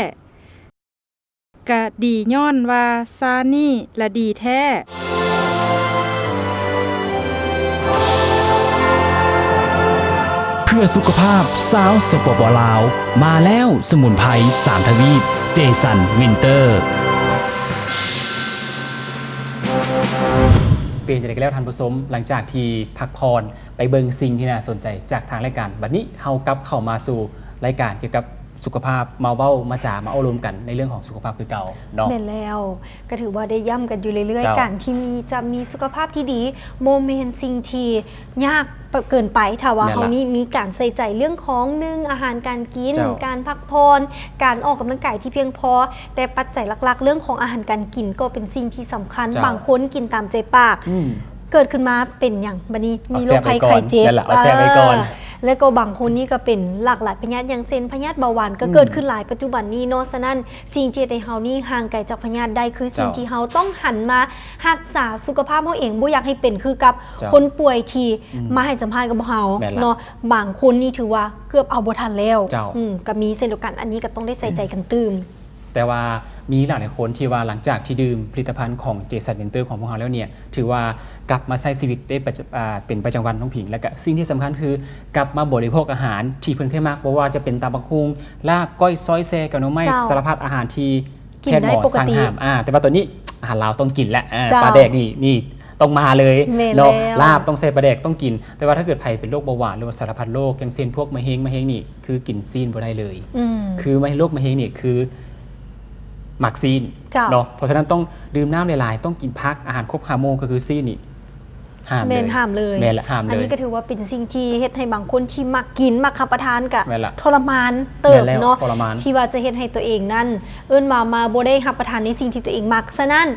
ກະດີຍ້ອນວ່າຊານີ້ລະດີແທ້. ເພື່ອສຸຂະພາບຊາວ ສປປ ລາວ, ມາແລ້ວ ສະໝຸນໄພສາມທະວີບ ເຈສັນວິນເຕີ. ເປັນຈັ່ງໃດກັນແລ້ວທ່ານຜູ້ຊົມ? ຫຼັງຈາກທີ່ພັກຜ່ອນ ໄປເບິ່ງສິ່ງທີ່ໜ້າສົນໃຈຈາກທາງລາຍການ. ບັດນີ້ເຮົາກັບເຂົ້າມາສູ່ລາຍການກ່ຽວກັບສຸຂະພາບ, ມາເວົ້າມາຈາມາໂອ້ລົມກັນໃນເລື່ອງຂອງສຸຂະພາບຄືເກົ່າເນາະ. ແມ່ນແລ້ວ, ກໍຖືວ່າໄດ້ຢ້ຳກັນຢູ່ເລື້ອຍໆ, ເຈົ້າ. ການທີ່ມີ, ຈະມີສຸຂະພາບທີ່ດີ ບໍ່ແມ່ນສິ່ງທີ່ຍາກເກີນໄປ, ຖ້າວ່າ ແມ່ນລະ. ເຮົານີ້ມີການໃສ່ໃຈເລື່ອງຂອງ ໜຶ່ງ ອາຫານການກິນ, ເຈົ້າ. ການພັກຜ່ອນ, ການອອກກຳລັງກາຍທີ່ພຽງພໍ, ແຕ່ປັດໄຈຫຼັກໆ ເລື່ອງຂອງອາຫານການກິນກໍເປັນສິ່ງທີ່ສຳຄັນ. ເຈົ້າ. ບາງຄົນກິນຕາມໃຈປາກ, ອືມ. ເກີດຂຶ້ນມາເປັນຫຍັງ? ບັດນີ້ມີໂລກໄພໄຂ້ເຈັບ. ເອົາແຊບໄວ້ກ່ອນ, ນັ້ນລະ, ເອົາແຊບໄວ້ກ່ອນ. ເອີ, ແລ້ວກໍບາງຄົນນີ້ກໍເປັນຫຼາກຫຼາຍພະຍາດ, ຢ່າງເຊັ່ນ ພະຍາດເບົາຫວານກໍ ອືມ. ເກີດຂຶ້ນຫຼາຍປັດຈຸບັນນີ້ເນາະ. ສະນັ້ນ ສິ່ງທີ່ເຮັດໃຫ້ເຮົານີ້ຫ່າງໄກຈາກພະຍາດໄດ້ ຄືສິ່ງ ເຈົ້າ. ທີ່ເຮົາຕ້ອງຫັນມາຮັກສາສຸຂະພາບເຮົາເອງ, ບໍ່ຢາກໃຫ້ເປັນຄືກັບ ເຈົ້າ. ຄົນປ່ວຍທີ່ ອືມ. ມາໃຫ້ສຳພາດກັບເຮົາ ແມ່ນລະ. ເນາະ. ບາງຄົນນີ້ຖືວ່າເກືອບເອົາບໍ່ທັນແລ້ວ. ເຈົ້າ. ອືມ, ກໍມີເຊັ່ນດຽວກັນ, ອັນນີ້ກໍຕ້ອງໄດ້ໃສ່ໃຈກັນຕື່ມ. ອືມ. ແຕ່ວ່າມີຫຼາຍໆຄົນທີ່ວ່າຫຼັງຈາກທີ່ດື່ມຜະລິດຕະພັນຂອງ ເຈສັນວິນເຕີ ຂອງພວກເຮົາແລ້ວເນ່ຍ ຖືວ່າກັບມາໃຊ້ຊີວິດໄດ້ປະຈຳ ອ່າ ເປັນປະຈຳວັນ ນ້ອງຜິງ. ແລ້ວກະສິ່ງທີ່ສຳຄັນຄືກັບມາບໍລິໂພກອາຫານທີ່ເພິ່ນເຄີຍມັກ, ບໍ່ວ່າຈະເປັນຕຳບັກຫຸ່ງ, ລາບ, ກ້ອຍ, ຊອຍ, ແຊ, ແກງໜໍ່ໄມ້, ເຈົ້າ. ສາລະພັດອາຫານທີ່ ກິນໄດ້ປົກກະຕິ ແພດໝໍສັ່ງຫ້າມ. ອ່າ ແຕ່ວ່າຕອນນີ້ອາຫານລາວຕ້ອງກິນແລ້ວ. ເຈົ້າ. ປາແດກນີ້ ນີ້ ຕ້ອງມາເລີຍເນາະ. ແມ່ນແລ້ວ. ລາບຕ້ອງໃສ່ປາແດກ, ຕ້ອງກິນ. ແຕ່ວ່າຖ້າເກີດໃຜເປັນໂລກເບົາຫວານ ຫຼືວ່າສາລະພັດໂລກ ຢ່າງເຊັ່ນ ພວກມະເຮັງ, ມະເຮັງນີ້ຄືກິນຊີ້ນບໍ່ໄດ້ເລີຍ. ອືມ. ຄືມະເຮັງ, ໂລກມະເຮັງນີ້ຄືມັກຊີ້ນ. ເຈົ້າ. ເນາະ. ເພາະສະນັ້ນຕ້ອງດື່ມນ້ຳຫຼາຍໆ, ຕ້ອງກິນຜັກ, ອາຫານຄົບຫ້າໝູ່ ກໍຄືຊີ້ນນີ້ ຫ້າມເລີຍ ແມ່ນຫ້າມເລີຍ ແມ່ນລະ ຫ້າມເລີຍ. ອັນນີ້ກໍຖືວ່າເປັນສິ່ງທີ່ເຮັດໃຫ້ບາງຄົນທີ່ມັກກິນ ມັກຮັບປະທານ ກໍ ແມ່ນລະ ທໍລະມານເຕີບເນາະ ແມ່ນແລ້ວ ທໍລະມານ ທີ່ວ່າຈະເຮັດໃຫ້ຕົວເອງນັ້ນ ເອີ້ນວ່າມາບໍ່ໄດ້ຮັບປະທານໃນສິ່ງທີ່ຕົວເອງມັກ. ສະນັ້ນ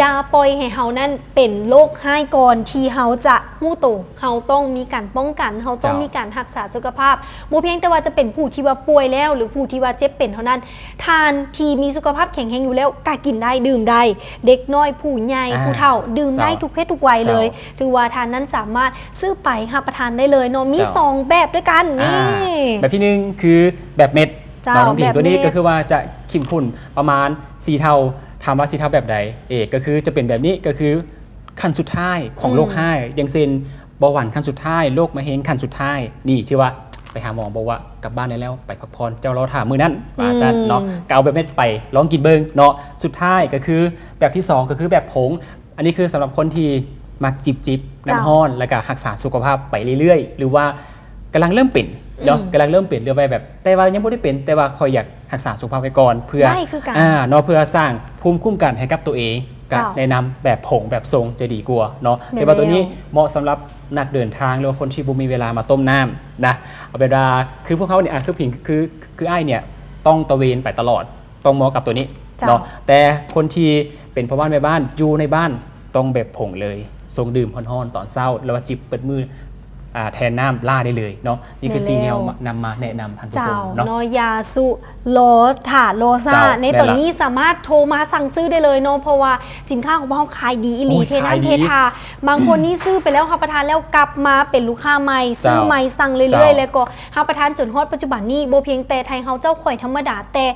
ຢ່າປ່ອຍໃຫ້ເຮົານັ້ນເປັນໂລກຮ້າຍກ່ອນທີ່ເຮົາຈະຮູ້ໂຕ. ເຮົາຕ້ອງມີການປ້ອງກັນ, ເຮົາຕ້ອງ ເຈົ້າ ມີການຮັກສາສຸຂະພາບ. ບໍ່ພຽງແຕ່ວ່າຈະເປັນຜູ້ທີ່ວ່າປ່ວຍແລ້ວ ຫຼື ຜູ້ທີ່ວ່າເຈັບເປັນເທົ່ານັ້ນ, ທ່ານທີ່ມີສຸຂະພາບແຂງແຮງຢູ່ແລ້ວກໍກິນໄດ້, ດື່ມໄດ້. ເດັກນ້ອຍ, ຜູ້ໃຫຍ່, ອ່າ ຜູ້ເຖົ້າ ດື່ມໄດ້ ເຈົ້າ ທຸກເພດທຸກໄວເລີຍ. ເຈົ້າ ຖືວ່າທ່ານນັ້ນສາມາດຊື້ໄປຮັບປະທານໄດ້ເລີຍເນາະ. ມີ ເຈົ້າ ສອງແບບດ້ວຍກັນ. ອ່າ ນີ້ ແບບທີໜຶ່ງຄືແບບເມັດ ເຈົ້າ ເນາະ ນ້ອງຜິງ. ແບບເມັດ ຕົວນີ້ກໍຄືວ່າຈະເຂັ້ມຂຸ້ນປະມານສີ່ເທົ່າ. ຖາມວ່າສີ່ເທົ່າແບບໃດ? ເອ ກໍຄືຈະເປັນແບບນີ້ ກໍຄື ຂັ້ນສຸດທ້າຍຂອງໂລກຮ້າຍ ອືມ ຢ່າງເຊັ່ນ ເບົາຫວານຂັ້ນສຸດທ້າຍ, ໂລກມະເຮັງຂັ້ນສຸດທ້າຍ. ນີ້ຖືວ່າໄປຫາໝໍບອກວ່າກັບບ້ານໄດ້ແລ້ວ ໄປພັກຜ່ອນ ເຈົ້າລໍຖ້າມື້ນັ້ນ ວ່າຊັ້ນເນາະ. ອືມ ກໍເອົາແບບເມັດໄປລອງກິນເບິ່ງເນາະ. ສຸດທ້າຍກໍຄືແບບທີສອງ ກໍຄືແບບຜົງ. ອັນນີ້ຄືສຳລັບຄົນທີ່ມັກຈິບໆນ້ຳຮ້ອນ ເຈົ້າ ແລ້ວກໍຮັກສາສຸຂະພາບໄປເລື້ອຍໆ ຫຼືວ່າກຳລັງເລີ່ມເປັນເນາະ ອືມ ກຳລັງເລີ່ມເປັນ ຫຼືວ່າແບບ ແຕ່ວ່າຍັງບໍ່ໄດ້ເປັນ ແຕ່ວ່າຂ້ອຍຢາກ ຮັກສາສຸຂະພາບໄວ້ກ່ອນ ເພື່ອ ໄດ້ຄືກັນ ອາ ເນາະ ເພື່ອສ້າງພູມຄຸ້ມກັນໃຫ້ກັບຕົວເອງ ກໍ ເຈົ້າ ແນະນຳແບບຜົງແບບຊົງຈະດີກວ່າເນາະ. ແມ່ນ ແຕ່ວ່າຕົວນີ້ ແລ້ວ ເໝາະສຳລັບນັກເດີນທາງ ຫຼືວ່າຄົນທີ່ບໍ່ມີເວລາມາຕົ້ມນ້ຳນະ. ເອົາເປັນວ່າ ຄືພວກເຮົານີ້ ອາ ຄືຜິງ ຄື ຄືອ້າຍນີ້ ຕ້ອງຕະເວນໄປຕະຫຼອດ ຕ້ອງເໝາະກັບຕົວນີ້ ເຈົ້າ ເນາະ. ແຕ່ຄົນທີ່ເປັນພໍ່ບ້ານແມ່ບ້ານ ຢູ່ໃນບ້ານ ຕ້ອງແບບຜົງເລີຍ ຊົງດື່ມຮ້ອນໆຕອນເຊົ້າ ຫຼືວ່າຈິບເບິດມື້ ອາ ແທນນ້ຳຫຼ້າໄດ້ເລີຍເນາະ. ນີ້ຄື ແມ່ນແລ້ວ ສິ່ງທີ່ເຮົານຳມາແນະນຳທ່ານຜູ້ຊົມເນາະ ເຈົ້າ ເນາະ. ຢ່າຊຸລໍຖ້າລໍຊ້າ ເຈົ້າ ໃນຕອນນີ້ ແມ່ນລະ ສາມາດໂທມາສັ່ງຊື້ໄດ້ເລີຍເນາະ ເພາະວ່າສິນຄ້າຂອງພວກເຮົາຂາຍດີອີ່ຫຼີ ໂອ້ຍ ເທນ້ຳເທທ່າ. ບາງຄົນນີ້ຊື້ໄປແລ້ວ ຮັບປະທານແລ້ວ ກັບມາເປັນລູກຄ້າໃໝ່ ເຈົ້າ ຊື້ໃໝ່ ສັ່ງເລື້ອຍໆ ເຈົ້າ ແລ້ວກໍຮັບປະທານຈົນຮອດປັດຈຸບັນນີ້. ບໍ່ພຽງແຕ່ໄທເຮົາເຈົ້າຂ້ອຍທຳມະດາ ແຕ່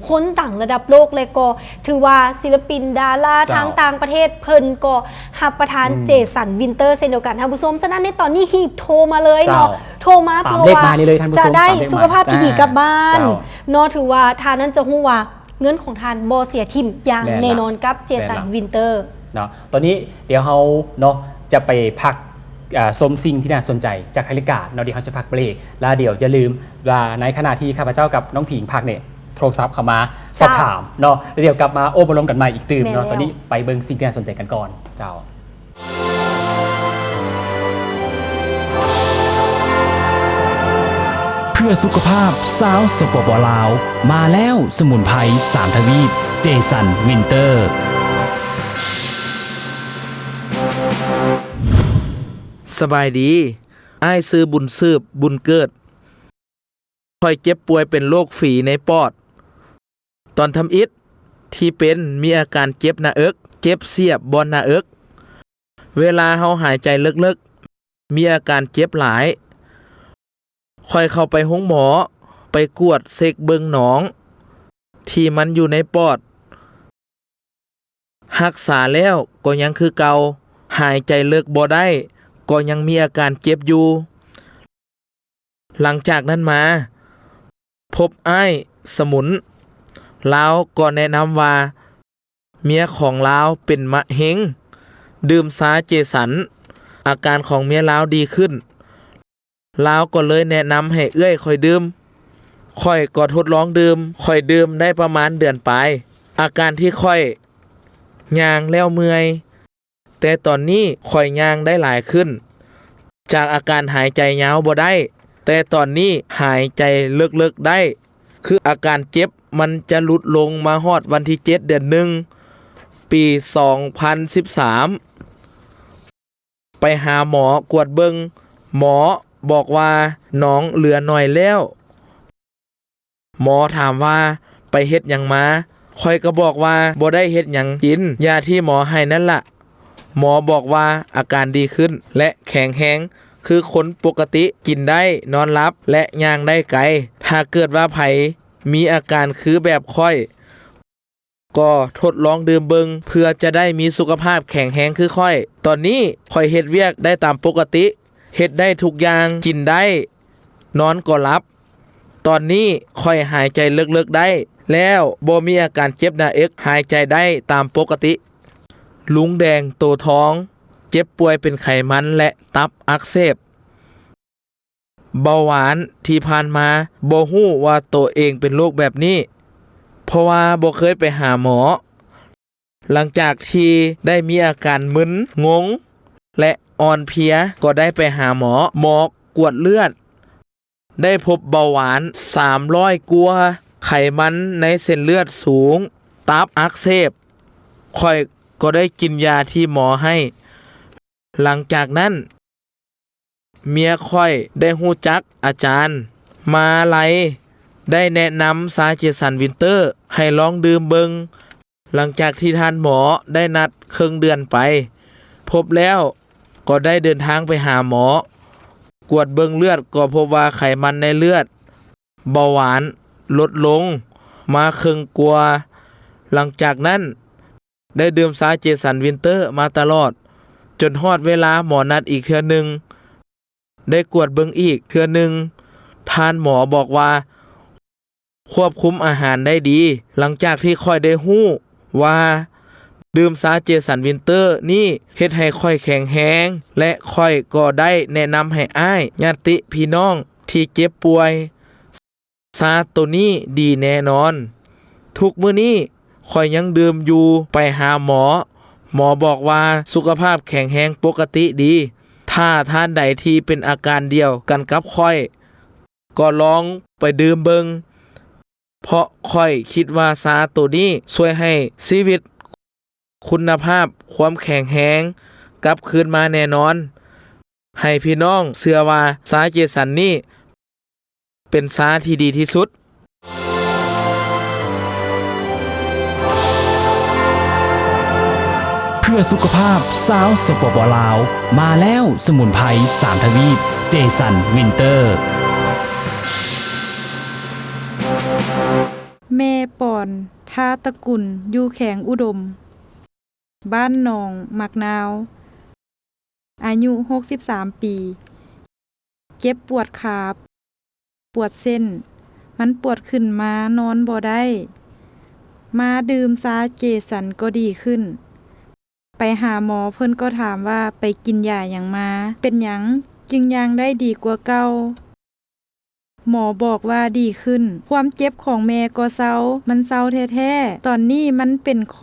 ຄົນດັງລະດັບໂລກ ແລະ ກໍຖືວ່າສິລະປິນດາລາ ເຈົ້າ ທາງຕ່າງປະເທດ ເພິ່ນກໍຮັບປະທານ ອືມ ເຈສັນ ວິນເຕີ ເຊັ່ນດຽວກັນ ທ່ານຜູ້ຊົມ. ສະນັ້ນໃນຕອນນີ້ຮີບໂທມາເລີຍເນາະ ເຈົ້າ ໂທມາ ຕາມເລກມານີ້ເລີຍ ທ່ານຜູ້ຊົມ ຕາມເລກມາ ເພື່ອວ່າຈະໄດ້ສຸຂະພາບທີ່ດີກັບບ້ານ ເຈົ້າ ເນາະ. ຖືວ່າທ່ານນັ້ນຈະຮູ້ວ່າເງິນຂອງທ່ານບໍ່ເສຍຖິ້ມຢ່າງ ແມ່ນລະ ແນ່ນອນກັບ ເຈສັນ ແມ່ນລະ ວິນເຕີ ເນາະ. ຕອນນີ້ດຽວເຮົາເນາະ ຈະໄປພັກ ອ່າ ຊົມສິ່ງທີ່ໜ້າສົນໃຈຈາກທ້າຍລາຍການເນາະ. ດຽວເຮົາຈະພັກເບຣກ ແລ້ວດຽວຢ່າລືມວ່າໃນຂະນະທີ່ຂ້າພະເຈົ້າກັບນ້ອງຜິງພັກນີ້ ໂທລະສັບເຂົ້າມາ ເຈົ້າ ສອບຖາມເນາະ ແລ້ວດຽວກັບມາໂອ້ມາລົມກັນໃໝ່ອີກຕື່ມເນາະ. ແມ່ນແລ້ວ ຕອນນີ້ໄປເບິ່ງສິ່ງທີ່ໜ້າສົນໃຈກັນກ່ອນເຈົ້າ. ເພື່ອສຸຂະພາບຊາວ ສປປ ລາວ ມາແລ້ວ ສະໝຸນໄພສາມທະວີບ ເຈສັນ ວິນເຕີ. ສະບາຍດີ, ອ້າຍຊື່ ບຸນສືບ ບຸນເກີດ. ຂ້ອຍເຈັບປ່ວຍເປັນໂລກຝີໃນປອດ. ຕອນທຳອິດທີ່ເປັນ ມີອາການເຈັບໜ້າເອິກ, ເຈັບສຽບບ່ອນໜ້າເອິກ. ເວລາເຮົາຫາຍໃຈເລິກໆ ມີອາການເຈັບຫຼາຍ. ຂ້ອຍເຂົ້າໄປໂຮງໝໍ, ໄປກວດເຊັກເບິ່ງໜອງທີ່ມັນຢູ່ໃນປອດ. ຮັກສາແລ້ວກໍຍັງຄືເກົ່າ, ຫາຍໃຈເລິກບໍ່ໄດ້, ກໍຍັງມີອາການເຈັບຢູ່. ຫຼັງຈາກນັ້ນມາ ພົບອ້າຍສະໝຸນ, ລາວກໍແນະນຳວ່າ ເມຍຂອງລາວເປັນມະເຮັງ, ດື່ມຊາເຈສັນ, ອາການຂອງເມຍລາວດີຂຶ້ນ. ລາວກໍເລີຍແນະນຳໃຫ້ເອື້ອຍຂ້ອຍດື່ມ. ຂ້ອຍກໍທົດລອງດື່ມ, ຂ້ອຍດື່ມໄດ້ປະມານເດືອນປາຍ, ອາການທີ່ຂ້ອຍຍ່າງແລ້ວເມື່ອຍ, ແຕ່ຕອນນີ້ຂ້ອຍຍ່າງໄດ້ຫຼາຍຂຶ້ນ. ຈາກອາການຫາຍໃຈຍາວບໍ່ໄດ້, ແຕ່ຕອນນີ້ຫາຍໃຈເລິກໆໄດ້, ຄືອາການເຈັບມັນຈະຫຼຸດລົງມາຮອດວັນທີເຈັດ ເດືອນໜຶ່ງ ປີສອງພັນສິບສາມ. ໄປຫາໝໍກວດເບິ່ງ, ໝໍບອກວ່າໜອງເຫຼືອໜ້ອຍແລ້ວ. ໝໍຖາມວ່າໄປເຮັດຫຍັງມາ, ຂ້ອຍກໍບອກວ່າບໍ່ໄດ້ເຮັດຫຍັງ, ກິນຢາທີ່ໝໍໃຫ້ນັ້ນລະ. ໝໍບອກວ່າອາການດີຂຶ້ນ ແລະ ແຂງແຮງຄືຄົນປົກກະຕິ, ກິນໄດ້, ນອນຫຼັບ ແລະ ຍ່າງໄດ້ໄກ. ຖ້າເກີດວ່າໃຜມີອາການຄືແບບຂ້ອຍ, ກໍທົດລອງດື່ມເບິ່ງ ເພື່ອຈະໄດ້ມີສຸຂະພາບແຂງແຮງຄືຂ້ອຍ. ຕອນນີ້ຂ້ອຍເຮັດວຽກໄດ້ຕາມປົກກະຕິ, ເຮັດໄດ້ທຸກຢ່າງ, ກິນໄດ້, ນອນກໍຫຼັບ. ຕອນນີ້ຂ້ອຍຫາຍໃຈເລິກໆໄດ້ແລ້ວ, ບໍ່ມີອາການເຈັບໜ້າເອິກ, ຫາຍໃຈໄດ້ຕາມປົກກະຕິ. ລຸງແດງ ໂຕທອງ, ເຈັບປ່ວຍເປັນໄຂມັນ ແລະ ຕັບອັກເສບ. ເບົາຫວານທີ່ຜ່ານມາບໍ່ຮູ້ວ່າໂຕເອງເປັນໂລກແບບນີ້, ເພາະວ່າບໍ່ເຄີຍໄປຫາໝໍ. ຫຼັງຈາກທີ່ໄດ້ມີອາການມຶນ, ງົງ, ແລະ ອ່ອນເພຍ ກໍໄດ້ໄປຫາໝໍ. ໝໍກວດເລືອດ ໄດ້ພົບເບົາຫວານສາມຮ້ອຍກວ່າ, ໄຂມັນໃນເສັ້ນເລືອດສູງ, ຕັບອັກເສບ. ຂ້ອຍກໍໄດ້ກິນຢາທີ່ໝໍໃຫ້. ຫຼັງຈາກນັ້ນ ເມຍຂ້ອຍໄດ້ຮູ້ຈັກອາຈານມາໄລ, ໄດ້ແນະນຳຊາເຈສັນວິນເຕີໃຫ້ລອງດື່ມເບິ່ງ. ຫຼັງຈາກທີ່ທ່ານໝໍໄດ້ນັດເຄິ່ງເດືອນໄປພົບແລ້ວ, ກໍໄດ້ເດີນທາງໄປຫາໝໍ. ກວດເບິ່ງເລືອດກໍພົບວ່າໄຂມັນໃນເລືອດ, ເບົາຫວານລົດລົງມາເຄິ່ງກວ່າ. ຫຼັງຈາກນັ້ນ ໄດ້ດື່ມຊາເຈສັນວິນເຕີມາຕະຫຼອດ, ຈົນຮອດເວລາໝໍນັດອີກເທື່ອໜຶ່ງ. ໄດ້ກວດເບິ່ງອີກເທື່ອໜຶ່ງ, ທ່ານໝໍບອກວ່າຄວບຄຸມອາຫານໄດ້ດີ. ຫຼັງຈາກທີ່ຂ້ອຍໄດ້ຮູ້ວ່າດື່ມຊາເຈສັນວິນເຕີນີ້ເຮັດໃຫ້ຂ້ອຍແຂງແຮງ ແລະ ຂ້ອຍກໍໄດ້ແນະນຳໃຫ້ອ້າຍ, ຍາດຕິພີ່ນ້ອງທີ່ເຈັບປ່ວຍ ຊາໂຕນີ້ດີແນ່ນອນ. ທຸກມື້ນີ້ຂ້ອຍຍັງດື່ມຢູ່. ໄປຫາໝໍ, ໝໍບອກວ່າສຸຂະພາບແຂງແຮງປົກກະຕິດີ. ຖ້າທ່ານໃດທີ່ເປັນອາການດຽວກັນກັບຂ້ອຍ, ກໍລອງໄປດື່ມເບິ່ງ, ເພາະຂ້ອຍຄິດວ່າຊາໂຕນີ້ຊ່ວຍໃຫ້ຊີວິດ ຄຸນນະພາບຄວາມແຂງແຮງກັບຄືນມາແນ່ນອນ. ໃຫ້ພີ່ນ້ອງເຊື່ອວ່າຊາເຈສັນນີ້ເປັນຊາທີ່ດີທີ່ສຸດ. ເພື່ອສຸຂະພາບຊາວ ສປປ ລາວ, ມາແລ້ວສະໝຸນໄພສາມທະວີບ ເຈສັນວິນເຕີ. ແມ່ປອນ ທາຕະກຸນ ຢູ່ແຂວງອຸດົມ, ບ້ານໜອງໝາກນາວ, ອາຍຸຫົກສິບສາມປີ, ເຈັບປວດຂາ, ປວດເສັ້ນ, ມັນປວດຂຶ້ນມານອນບໍ່ໄດ້. ມາດື່ມຊາເຈສັນກໍດີຂຶ້ນ. ໄປຫາໝໍ ເພິ່ນກໍຖາມວ່າໄປກິນຢາຫຍັງມາ, ເປັນຫຍັງຈຶ່ງຍ່າງໄດ້ດີກວ່າເກົ່າ? ໝໍບອກວ່າດີຂຶ້ນ, ຄວາມເຈັບຂອງແມ່ກໍເຊົາ, ມັນເຊົາແທ້ໆ. ຕອນນີ້ມັນເປັນຂ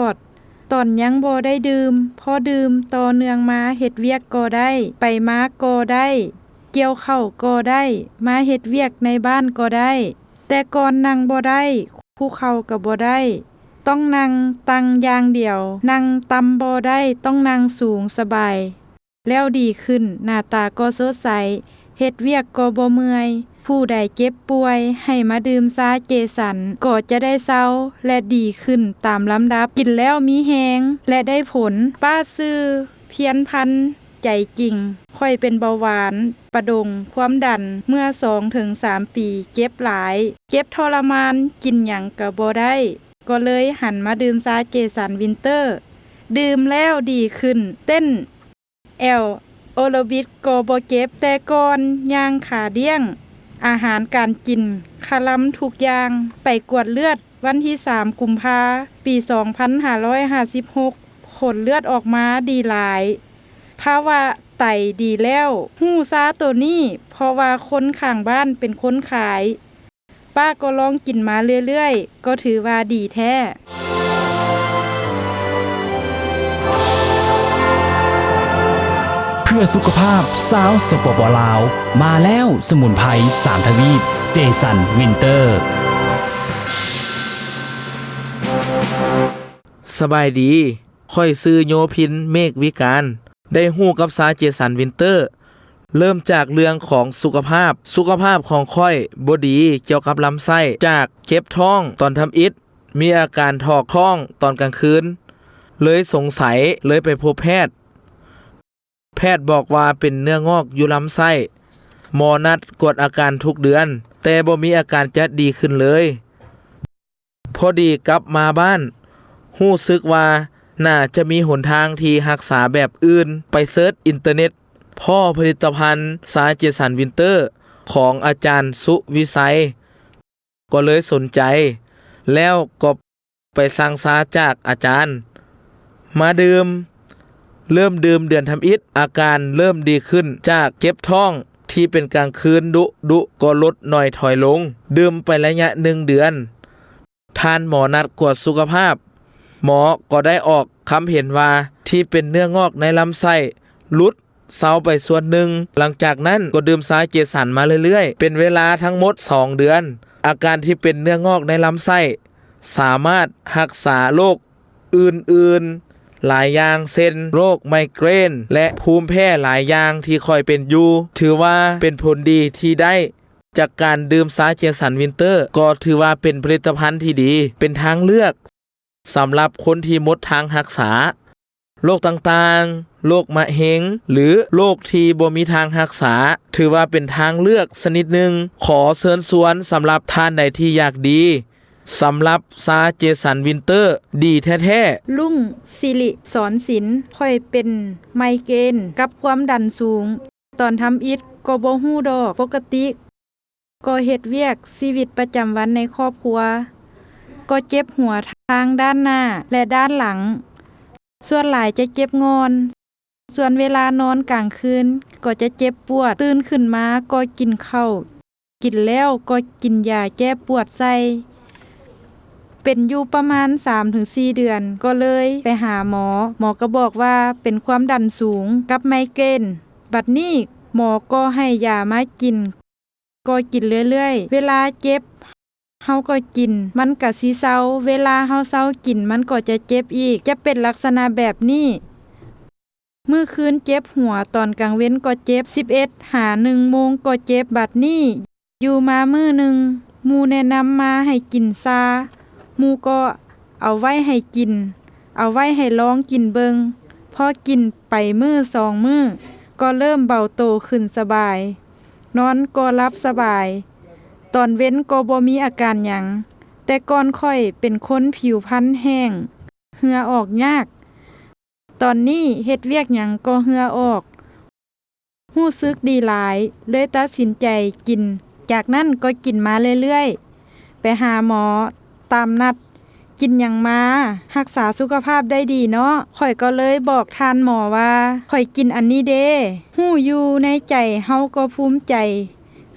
ອດໆ. ຕອນຍັງບໍ່ໄດ້ດື່ມ, ພໍດື່ມຕໍ່ເນື່ອງມາເຮັດວຽກກໍໄດ້, ໄປມາກໍໄດ້, ກ່ຽວເຂົ້າກໍໄດ້, ມາເຮັດວຽກໃນບ້ານກໍໄດ້. ແຕ່ກ່ອນນັ່ງບໍ່ໄດ້, ຄຸກເຂົ່າກໍບໍ່ໄດ້, ຕ້ອງນັ່ງຕັ່ງຢ່າງດຽວ, ນັ່ງຕ່ຳບໍ່ໄດ້, ຕ້ອງນັ່ງສູງສະບາຍ. ແລ້ວດີຂຶ້ນ, ໜ້າຕາກໍສົດໃສ, ເຮັດວຽກກໍບໍ່ເມື່ອຍ. ຜູ້ໃດເຈັບປ່ວຍໃຫ້ມາດື່ມຊາເຈສັນກໍຈະໄດ້ເຊົາ ແລະ ດີຂຶ້ນຕາມລຳດັບ, ກິນແລ້ວມີແຮງ ແລະ ໄດ້ຜົນ. ປ້າຊື່ ພຽນພັນ ໃຈຈິງ, ຂ້ອຍເປັນເບົາຫວານ, ປະດົງ, ຄວາມດັນ, ເມື່ອສອງເຖິງສາມປີເຈັບຫຼາຍ, ເຈັບທໍລະມານ, ກິນຫຍັງກໍບໍ່ໄດ້, ກໍເລີຍຫັນມາດື່ມຊາເຈສັນວິນເຕີ. ດື່ມແລ້ວດີຂຶ້ນ, ເຕັ້ນ ແອໂອໂຣບິກກໍບໍ່ເຈັບ, ແຕ່ກ່ອນຍ່າງຂາດ້ຽງ, ອາຫານການກິນຄະລຳທຸກຢ່າງ. ໄປກວດເລືອດວັນທີສາມ ກຸມພາ ປີສອງພັນຫ້າຮ້ອຍຫ້າສິບຫົກ, ຜົນເລືອດອອກມາດີຫຼາຍ. ພາວະໄຕດີແລ້ວ. ຮູ້ຊາໂຕນີ້ ເພາະວ່າຄົນຂ້າງບ້ານເປັນຄົນຂາຍ. ປ້າກໍລອງກິນມາເລື້ອຍໆ ກໍຖືວ່າດີແທ້. ເພື່ອສຸຂະພາບຊາວ ສປປ ລາວ, ມາແລ້ວສະໝຸນໄພສາມທະວີບ ເຈສັນວິນເຕີ. ສະບາຍດີ, ຂ້ອຍຊື່ໂຍພິນ ເມກວິການ. ໄດ້ຮູ້ກັບຊາເຈສັນວິນເຕີ ເລີ່ມຈາກເລື່ອງຂອງສຸຂະພາບ. ສຸຂະພາບຂອງຂ້ອຍບໍ່ດີກ່ຽວກັບລຳໄສ້, ຈາກເຈັບທ້ອງຕອນທຳອິດ, ມີອາການຖອກທ້ອງຕອນກາງຄືນ, ເລີຍສົງໄສ, ເລີຍໄປພົບແພດ. ແພດບອກວ່າເປັນເນື້ອງອກຢູ່ລຳໄສ້. ໝໍນັດກວດອາການທຸກເດືອນ, ແຕ່ບໍ່ມີອາການຈະດີຂຶ້ນເລີຍ. ພໍດີກັບມາບ້ານ, ຮູ້ສຶກວ່າໜ້າຈະມີຫົນທາງທີ່ຮັກສາແບບອື່ນ, ໄປເສີດອິນເຕີເນັດ, ພໍ້ຜະລິດຕະພັນຊາເຈສັນວິນເຕີຂອງອາຈານສຸວິໄສ, ກໍເລີຍສົນໃຈ, ແລ້ວກໍໄປສັ່ງຊາຈາກອາຈານມາດື່ມ. ເລີ່ມດື່ມເດືອນທຳອິດ, ອາການເລີ່ມດີຂຶ້ນ, ຈາກເຈັບທ້ອງທີ່ເປັນກາງຄືນດຸໆ ກໍລົດໜ້ອຍຖອຍລົງ. ດື່ມໄປໄລຍະໜຶ່ງເດືອນ, ທ່ານໝໍນັດກວດສຸຂະພາບ, ໝໍກໍໄດ້ອອກຄຳເຫັນວ່າ ທີ່ເປັນເນື້ອງອກໃນລຳໄສ້ ຫຼຸດເຊົາໄປສ່ວນໜຶ່ງ. ຫຼັງຈາກນັ້ນກໍດື່ມຊາເຈສັນມາເລື້ອຍໆ ເປັນເວລາທັງໝົດສອງເດືອນ. ອາການທີ່ເປັນເນື້ອງອກໃນລຳໄສ້ ສາມາດຮັກສາໂລກອື່ນໆຫຼາຍຢ່າງ ເຊັ່ນ ໂລກໄມເກຣນ ແລະ ພູມແພ້ຫຼາຍຢ່າງທີ່ຂ້ອຍເປັນຢູ່. ຖືວ່າເປັນຜົນດີທີ່ໄດ້ຈາກການດື່ມຊາເຈສັນວິນເຕີ ກໍຖືວ່າເປັນຜະລິດຕະພັນທີ່ດີ, ເປັນທາງເລືອກສຳລັບຄົນທີ່ໝົດທາງຮັກສາໂລກຕ່າງໆ, ໂລກມະເຮັງ ຫຼື ໂລກທີ່ບໍ່ມີທາງຮັກສາ. ຖືວ່າເປັນທາງເລືອກຊະນິດໜຶ່ງ. ຂໍເຊີນຊວນສຳລັບທ່ານໃດທີ່ຢາກດີ ສຳລັບຊາເຈສັນວິນເຕີ ດີແທ້ໆ. ລຸງ ສິລິສອນສິນ, ຂ້ອຍເປັນໄມເກຣນກັບຄວາມດັນສູງ. ຕອນທຳອິດກໍບໍ່ຮູ້ດອກ, ປົກກະຕິກໍເຮັດວຽກຊີວິດປະຈຳວັນໃນຄອບຄົວ, ກໍເຈັບຫົວທາງດ້ານໜ້າ ແລະ ດ້ານຫຼັງ, ສ່ວນຫຼາຍຈະເຈັບງ່ອນ. ສ່ວນເວລານອນກາງຄືນກໍຈະເຈັບປວດ, ຕື່ນຂຶ້ນມາກໍກິນເຂົ້າ, ກິນແລ້ວກໍກິນຢາແກ້ປວດໃສ່. ເປັນຢູ່ປະມານສາມເຖິງສີ່ເດືອນ ກໍເລີຍໄປຫາໝໍ, ໝໍກໍບອກວ່າເປັນຄວາມດັນສູງກັບໄມເກຣນ. ບັດນີ້ໝໍກໍໃຫ້ຢາມາກິນ, ກໍກິນເລື້ອຍໆ. ເວລາເຈັບ ເຮົາກໍກິນ, ມັນກະຊິເຊົາ, ເວລາເຮົາເຊົາກິນ ມັນກໍຈະເຈັບອີກ, ຈະເປັນລັກສະນະແບບນີ້. ມື້ຄືນເຈັບຫົວ, ຕອນກາງເວັນກໍເຈັບ, ສິບເອັດຫາໜຶ່ງໂມງກໍເຈັບ. ບັດນີ້ຢູ່ມາມື້ໜຶ່ງ, ໝູ່ແນະນຳມາໃຫ້ກິນຊາ, ໝູ່ກໍເອົາໄວ້ໃຫ້ກິນ, ເອົາໄວ້ໃຫ້ລອງກິນເບິ່ງ. ພໍກິນໄປມື້ສອງມື້ ກໍເລີ່ມເບົາໂຕຂຶ້ນສະບາຍ, ນອນກໍຫຼັບສະບາຍ, ຕອນເວັນກໍບໍ່ມີອາການຫຍັງ. ແຕ່ກ່ອນຂ້ອຍເປັນຄົນຜິວພັນແຫ້ງ, ເຫື່ອອອກຍາກ. ຕອນນີ້ເຮັດວຽກຫຍັງກໍເຫື່ອອອກ, ຮູ້ສຶກດີຫຼາຍ, ເລີຍຕັດສິນໃຈກິນ. ຈາກນັ້ນກໍກິນມາເລື້ອຍໆ, ໄປຫາໝໍຕາມນັດ. ກິນຫຍັງມາ ຮັກສາສຸຂະພາບໄດ້ດີເນາະ? ຂ້ອຍກໍເລີຍບອກທ່ານໝໍວ່າ ຂ້ອຍກິນອັນນີ້ເດ້. ຮູ້ຢູ່ໃນໃຈເຮົາກໍພູມໃຈ,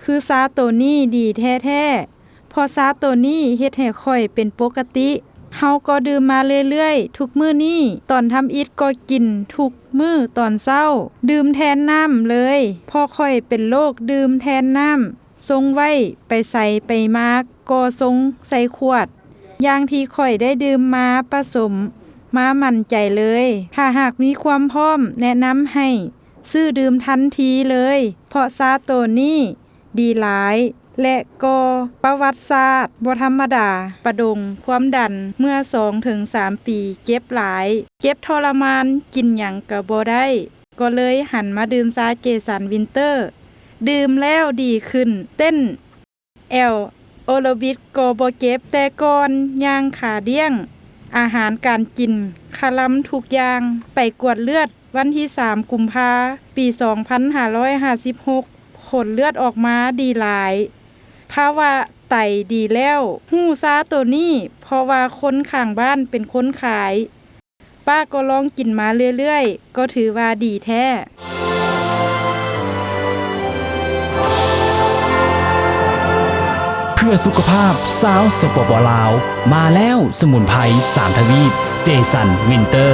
ຄືຊາໂຕນີ້ດີແທ້ໆ. ເພາະຊາໂຕນີ້ເຮັດໃຫ້ຂ້ອຍເປັນປົກກະຕິ. ເຮົາກໍດື່ມມາເລື້ອຍໆ ທຸກມື້ນີ້. ຕອນທຳອິດກໍກິນທຸກມື້ຕອນເຊົ້າ, ດື່ມແທນນ້ຳເລີຍ, ເພາະຂ້ອຍເປັນໂລກດື່ມແທນນ້ຳ. ຊົງໄວ້, ໄປໃສໄປມາກໍຊົງໃສ່ຂວດ. ຢ່າງທີ່ຂ້ອຍໄດ້ດື່ມມາປະສົມມາໝັ້ນໃຈເລີຍ. ຖ້າຫາກມີຄວາມພ້ອມ, ແນະນຳໃຫ້ຊື້ດື່ມທັນທີເລີຍ, ເພາະຊາໂຕນີ້ ດີຫຼາຍ ແລະ ກໍປະຫວັດສາດບໍ່ທຳມະດາ. ປະດົງຄວາມດັນເມື່ອສອງເຖິງສາມປີ ເຈັບຫຼາຍ, ເຈັບທໍລະມານ, ກິນຫຍັງກະບໍ່ໄດ້, ກໍເລີຍຫັນມາດື່ມຊາເຈສັນວິນເຕີ. ດື່ມແລ້ວດີຂຶ້ນ, ເຕັ້ນແອໂອໂຣບິກກໍບໍ່ເຈັບ. ແຕ່ກ່ອນຍ່າງຂາດ້ຽງ, ອາຫານການກິນຄະລຳທຸກຢ່າງ. ໄປກວດເລືອດ ວັນທີສາມ ກຸມພາ ປີສອງພັນຫ້າຮ້ອຍຫ້າສິບຫົກ ຜົນເລືອດອອກມາດີຫຼາຍ. ພາວະໄຕດີແລ້ວ. ຮູ້ຊາໂຕນີ້ ເພາະວ່າຄົນຂ້າງບ້ານເປັນຄົນຂາຍ. ປ້າກໍລອງກິນມາເລື້ອຍໆ ກໍຖືວ່າດີແທ້. ເພື່ອສຸຂະພາບຊາວ ສປປ ລາວ ມາແລ້ວ, ສະໝຸນໄພສາມທະວີບ ເຈສັນວິນເຕີ.